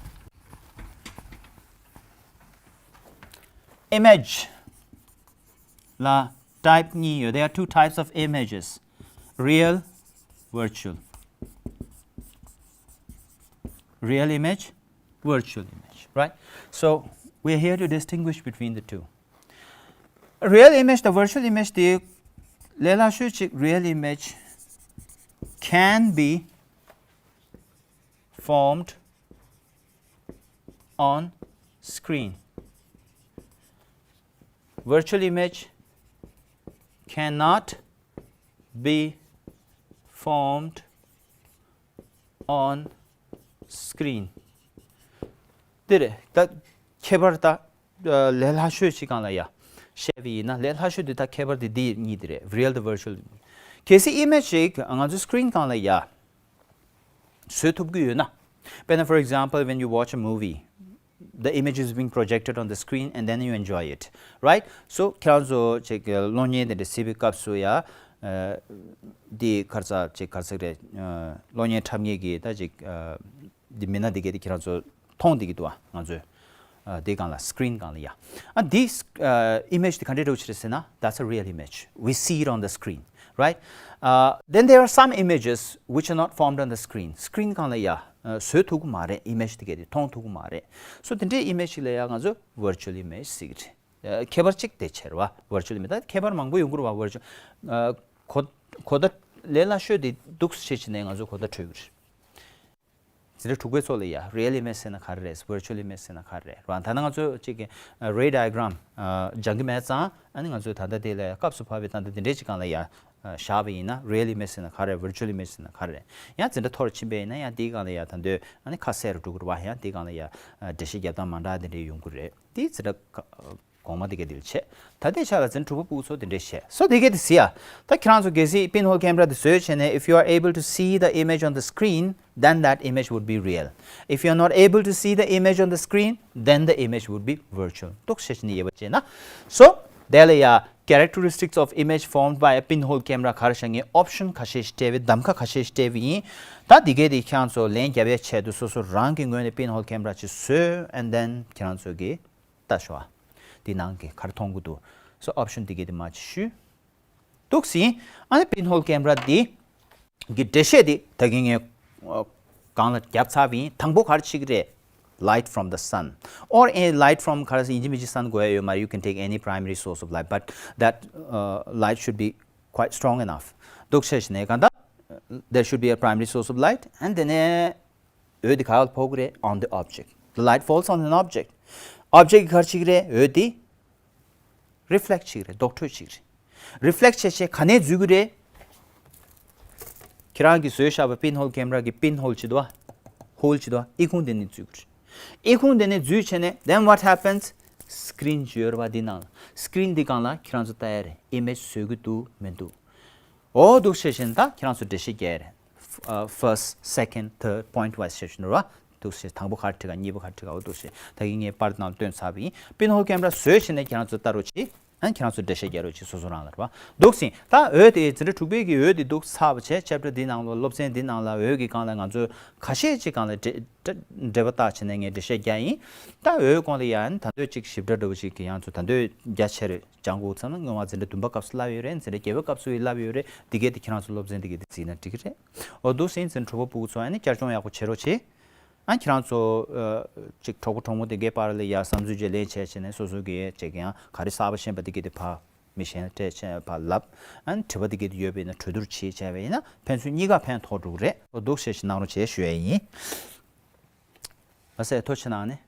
པ། Image ལ་type གཉིས་ཡོད། There are two types of images. Real, virtual. Real image, virtual image, right? So we are here to distinguish between the two. Real image དང་virtual image དེ་ལས་སླ་ཤོས་ཅིག real image can be formed on screen. Virtual image cannot be formed on screen. དེ་རེད་ད། ཁྱད་པར་ད། ཨ། ལས་སླ་ཤོས་ཅིག་སྒང་ལ་ཡ་བཤད་པ་ཡིན་ན། ལས་སླ་ཤོས་དེ་ད་ཁྱད་པར་དེ་འདི་གཉིས་དེ་རེད། Real དང་virtual. གལ་སྲིད་image ཅིག་ང་ཚོ་screen སྒང་ལ་ཡ་བཟོ་ཐུབ་ཀྱི་ཡོད་ན། དཔེར་ན། For example, when you watch a movie, the image is being projected on the screen and then you enjoy it, right? So ཁྱེད་རང་ཚོ་ཅིག་གློག་བརྙན་དེ་འདྲ་གཟིགས་པའི་སྐབས་སུ་ཡ། ཨ། འདི་ག་རེ་ཟེར། ཅིག་ག་རེ་ཟེར་རེད། ཨ། གློག་བརྙན་འཁྲབ་མཁན་གྱིས་ད་ཅིག་ཨ། འདི་མི་སྣ་འདི་གས་དེ་ཁྱེད་རང་ཚོ་མཐོང་བསྡད་ཀྱི་འདུག་པ། ང་ཚོས། ཨ་དེ་སྒང་ལ་screen་སྒང་ལ་ཡ། ཨ་འདི་ཨ་image་དེ་ག་འདྲས་འདྲ་བོ་ཅིག་རེད་ཟེར་ན། That's a real image. We see it on the screen, right? Uh, then there are some images which are not formed on the screen. Screen་སྒང་ལ་ཡ་ཨ་བཟོས་ཐུབ་ཀྱི་མ་རེད། image་དེ་གས་དེ་མཐོང་ཐུབ་ཀྱི་མ་རེད། So་དེ་འདྲའི་image་ཞིག་ལ་ཡ་ང་ཚོ་virtual image་ཟེར་གྱི་རེད། ཨ་ཁྱད་པར་གཅིག་དེ་བྱས་རེད་བ། virtual image་ད་ཁྱད་པར་མང་པོ་ཡོང་གི་རེད་བ། virtual་ཨ་གོ་གོ་བརྡ་ལས་སླ་ཤོས་དེ་འདུག་སེ་བྱས་བྱས་ནས་ང་ཚོ་གོ་བརྡ་འཕྲོད་ཀྱི་རེད། འཛིན་གྲྭ་དྲུག་པའི་ཚོ་ལ་ཡ་real image་ཟེར་ན་ག་རེ་རེད། virtual image་ཟེར་ན་ག་རེ་རེད་ར། ད་ནི་ང་ཚོས་གཅིག་གི་ray diagram་སྦྱང་གི་མེད་ཙང་། ཨ་ནི་ང་ཚོས་ད་ལྟ་དེ་ལ་སྐབས་སུ་བབས་པའི་ད་ལྟ་དེ་འདྲའི་གཅིག་སྒང་ལ་ཡ་བཞག་པ་ཡིན་ན། real image་ཟེར་ན་ག་རེ་རེད། virtual image་ཟེར་ན་ག་རེ་རེད། ཡང་འཛིན་གྲྭ་མཐོ་རུ་ཕྱིན་པ་ཡིན་ན་ཡང་དེའི་སྒང་ལ་ཡ་ད་དུང་ཨ་ནི་ཁ་གསལ་རུ་འགྲོ་གི་རེད་བ། ཡང་དེའི་སྒང་ལ་ཡ་འགྲེལ་བཤད་རྒྱབ་སྟངས་མ་འདྲ་དེ་འདྲའི་ཡོང་གི་རེད། དེ་འཛིན་གྲྭ་གོང་མ་དེ་གས་དེ་ལ་བྱས། ད་ལྟའི་ཆ་ལ་འཛིན་གྲྭ་དྲུག་པ་ཕྲུ་གུ་ཚོ་དེ་འདྲས་བྱས། So་དེ་གས་དེ་གཟིགས་ཨ། ད་ཁྱེད་རང་ཚོ་གལ་སྲིད་pinhole camera་དེ་བཟོས་བྱས་ནས། if you are able to see the image on the screen, then that image would be real. If you are not able to see the image on the screen, then the image would be virtual. འདུག་སེ་བྱས་ནས་ཡོད་པ་བྱས་ན། So་དེ་ལ་ཡ་characteristics of image formed by a pinhole camera་ག་རེ་བྱ། ངས་option་ཁ་ཤས་ཤིག་སྤྲད་པའི། གདམ་ག་ཁ་ཤས་ཤིག་སྤྲད་པ་ཡིན། ད་དེ་གས་དེ་ཁྱེད་རང་ཚོ་ལན་རྒྱབ་ཡའི་ཆེད་དུ་སོ་སོ་རང་གི་ངོས་ནས་pinhole camera་ཅིག་བཟོས། and then་ཁྱེད་རང་ཚོ་གིས་ལྟ་ཤོག་ཨ། འདི་ནང་གི་ག་རེ་མཐོང་གི་འདུག So option་འདི་གས་འདི་མར་ཅིག་ཞུས། འདུག་སེ་ཡིན། ཨ་ནི་pinhole camera་འདི་གི་འགྲེལ་བཤད་འདི་ད་གིན་ངས་ཨ་སྒང་ལ་རྒྱབ་ཚར་བ་ཡིན། དང་པོ་ག་རེ་བྱེད་ཀྱི་རེད། Light from the sun or a light from, ག་རེ་ཟེར། ཡིན་གཅིག་མིན་གཅིག་sun་དགོས་ཡ་ཡོད་མ་རེད། You can take any primary source of light, but that uh, light should be quite strong enough. འདུག་སེ་བྱས་ནས་གང་ལྟར་there should be a primary source of light, and then འོད་དེ་ག་ལ་ཕོག་གི་རེད། On the object. The light falls on an object. object་གི་ག་རེ་བྱེད་ཀྱི་རེད། འོད་དེ་reflect་བྱེད་ཀྱི་རེད། ལྡོག་འཕྲོས་བྱེད་ཀྱི་རེད། reflect་བྱས་བྱས་ག་ནས་འཛུལ་གྱི་རེད། ཁྱེད་རང་གིས་བཟོས་བཞག་པའི་pinhole camera་གི་pinhole་ཅིག་འདུག་བ། hole་ཅིག་འདུག་བ། ཨི་ཁུང་དེ་ནས་འཛུལ་གྱི་རེད། ཨི་ཁུང་དེ་ནས་འཛུལ་བྱས་ནས་then what happens? screen་ཅིག་ཡོད་རེད་བ། འདི་ནང་ལ་screen་འདི་སྒང་ལ་ཁྱེད་རང་ཚོ་ལྟ་ཡ་རེད། image་བཟོ་གི་འདུག་མི་འདུག་འོ་འདུག་སེ་བྱས་ནས་ད་ཁྱེད་རང་ཚོ་འགྲེལ་བཤད་རྒྱག་ཡ་རེད། ཨ་first, second, third, point wise་བྱས་བྱས་ནོར་བ། འདུག་སེ་དང་པོ་ག་རེ་བྲིས་ག་གཉིས་པ་ག་རེ་བྲིས་ག་འོ་འདུག་སེ་ད་གིན་ངས་པར་ནང་ལ་སྟོན་ཚར་བ་ཡིན། pinhole camera་བཟོས་བྱས་ནས་ཁྱེད་རང་ཚོ་ལྟ་རོགས་གྱིས། ཨ་ཁྱེད་རང་ཚོ་འགྲེལ་བཤད་རྒྱག་རོགས་གྱིས། སོ་སོ་རང་ལ་རེད་བ། འདུག་སེ་ད་འོད་དེ་འཛིན་གྲྭ་དྲུག་པའི་གི་འོད་དེ་འདུག་ཚར་བ་བྱས། chapter་འདི་ནང་ལ་སློབ་ཚན་འདི་ནང་ལ་འོད་ཀྱི་སྒང་ལ་ང་ཚོས་ཁ་ཤས་ཅིག་སྒང་ལ་འགྲེལ་འགྲེལ་པ་བཏགས་བྱས་ནས་ངས་འགྲེལ་བཤད་རྒྱག་ཡིན། ད་འོད་སྐོར་ལ་ཡང་ད་འདོད་ཅིག་ཞིབ་ཕྲ་འདྲ་བོ་ཞིག་གི་ཡང་ཚོ་ད་འདོད་རྒྱ་ཆེར་སྦྱང་དགོས་ཙམ་ན་སྔོན་མ་འཛིན་གྲྭ་བདུན་པ་སྐབས་སུ་བསླབས་ཡོད་རེད། འཛིན་གྲྭ་བརྒྱད་པ་སྐབས་སུ་ཡི་བསླབས་ཡོད་རེད། འདི་གས་དེ་ཁྱེད་རང་ཚོ་སློབ་ཚན་འདི་གས་དེ་གཟིགས་ན་འགྲིག་གི་རེད། འོ་འདུག་སེ་འཛིན་གྲྭ་དྲུག་པ་ཕྲུ་གུ་ཚོ་ཨ་ནི་བསྐྱར་སྦྱོང་ཡག་པོ་བྱེད་རོགས་བྱེད། ཨ་ཁྱེད་རང་ཚོ་ཨ་ཅིག་གྲོགས་པོ་གྲོགས་མོ་དེ་གས་བར་ལ་ཡ་བསམ་ཚུལ་བརྗེ་ལེན་བྱས་བྱས་ནས་སོ་སོ་གི་ཅིག་ཡང་ག་རེ་གསར་པ་ཤེས་པ་དེ་གས་དེ་ཕར་མི་གཞན་ལ་སྤྲད་བྱས་ཕར་ལབ། ཨ་ནི་དྲི་བ་དེ་གས་དེ་ཡོད་པ་ཡིན་ན་གྲོས་བསྡུར་བྱེད་བྱས་པ་ཡིན་ན་ཕན་ཚུན་གཉིས་ཀ་ཕན་ཐོགས་འགྲོ་གི་རེད། འོ་འདུག་སེ་ཞིག་གནང་རོགས་བྱེད་ཞུ་ཡ་ཡིན། ལགས་སེ། ཐུགས་རྗེ་གནང་ནས།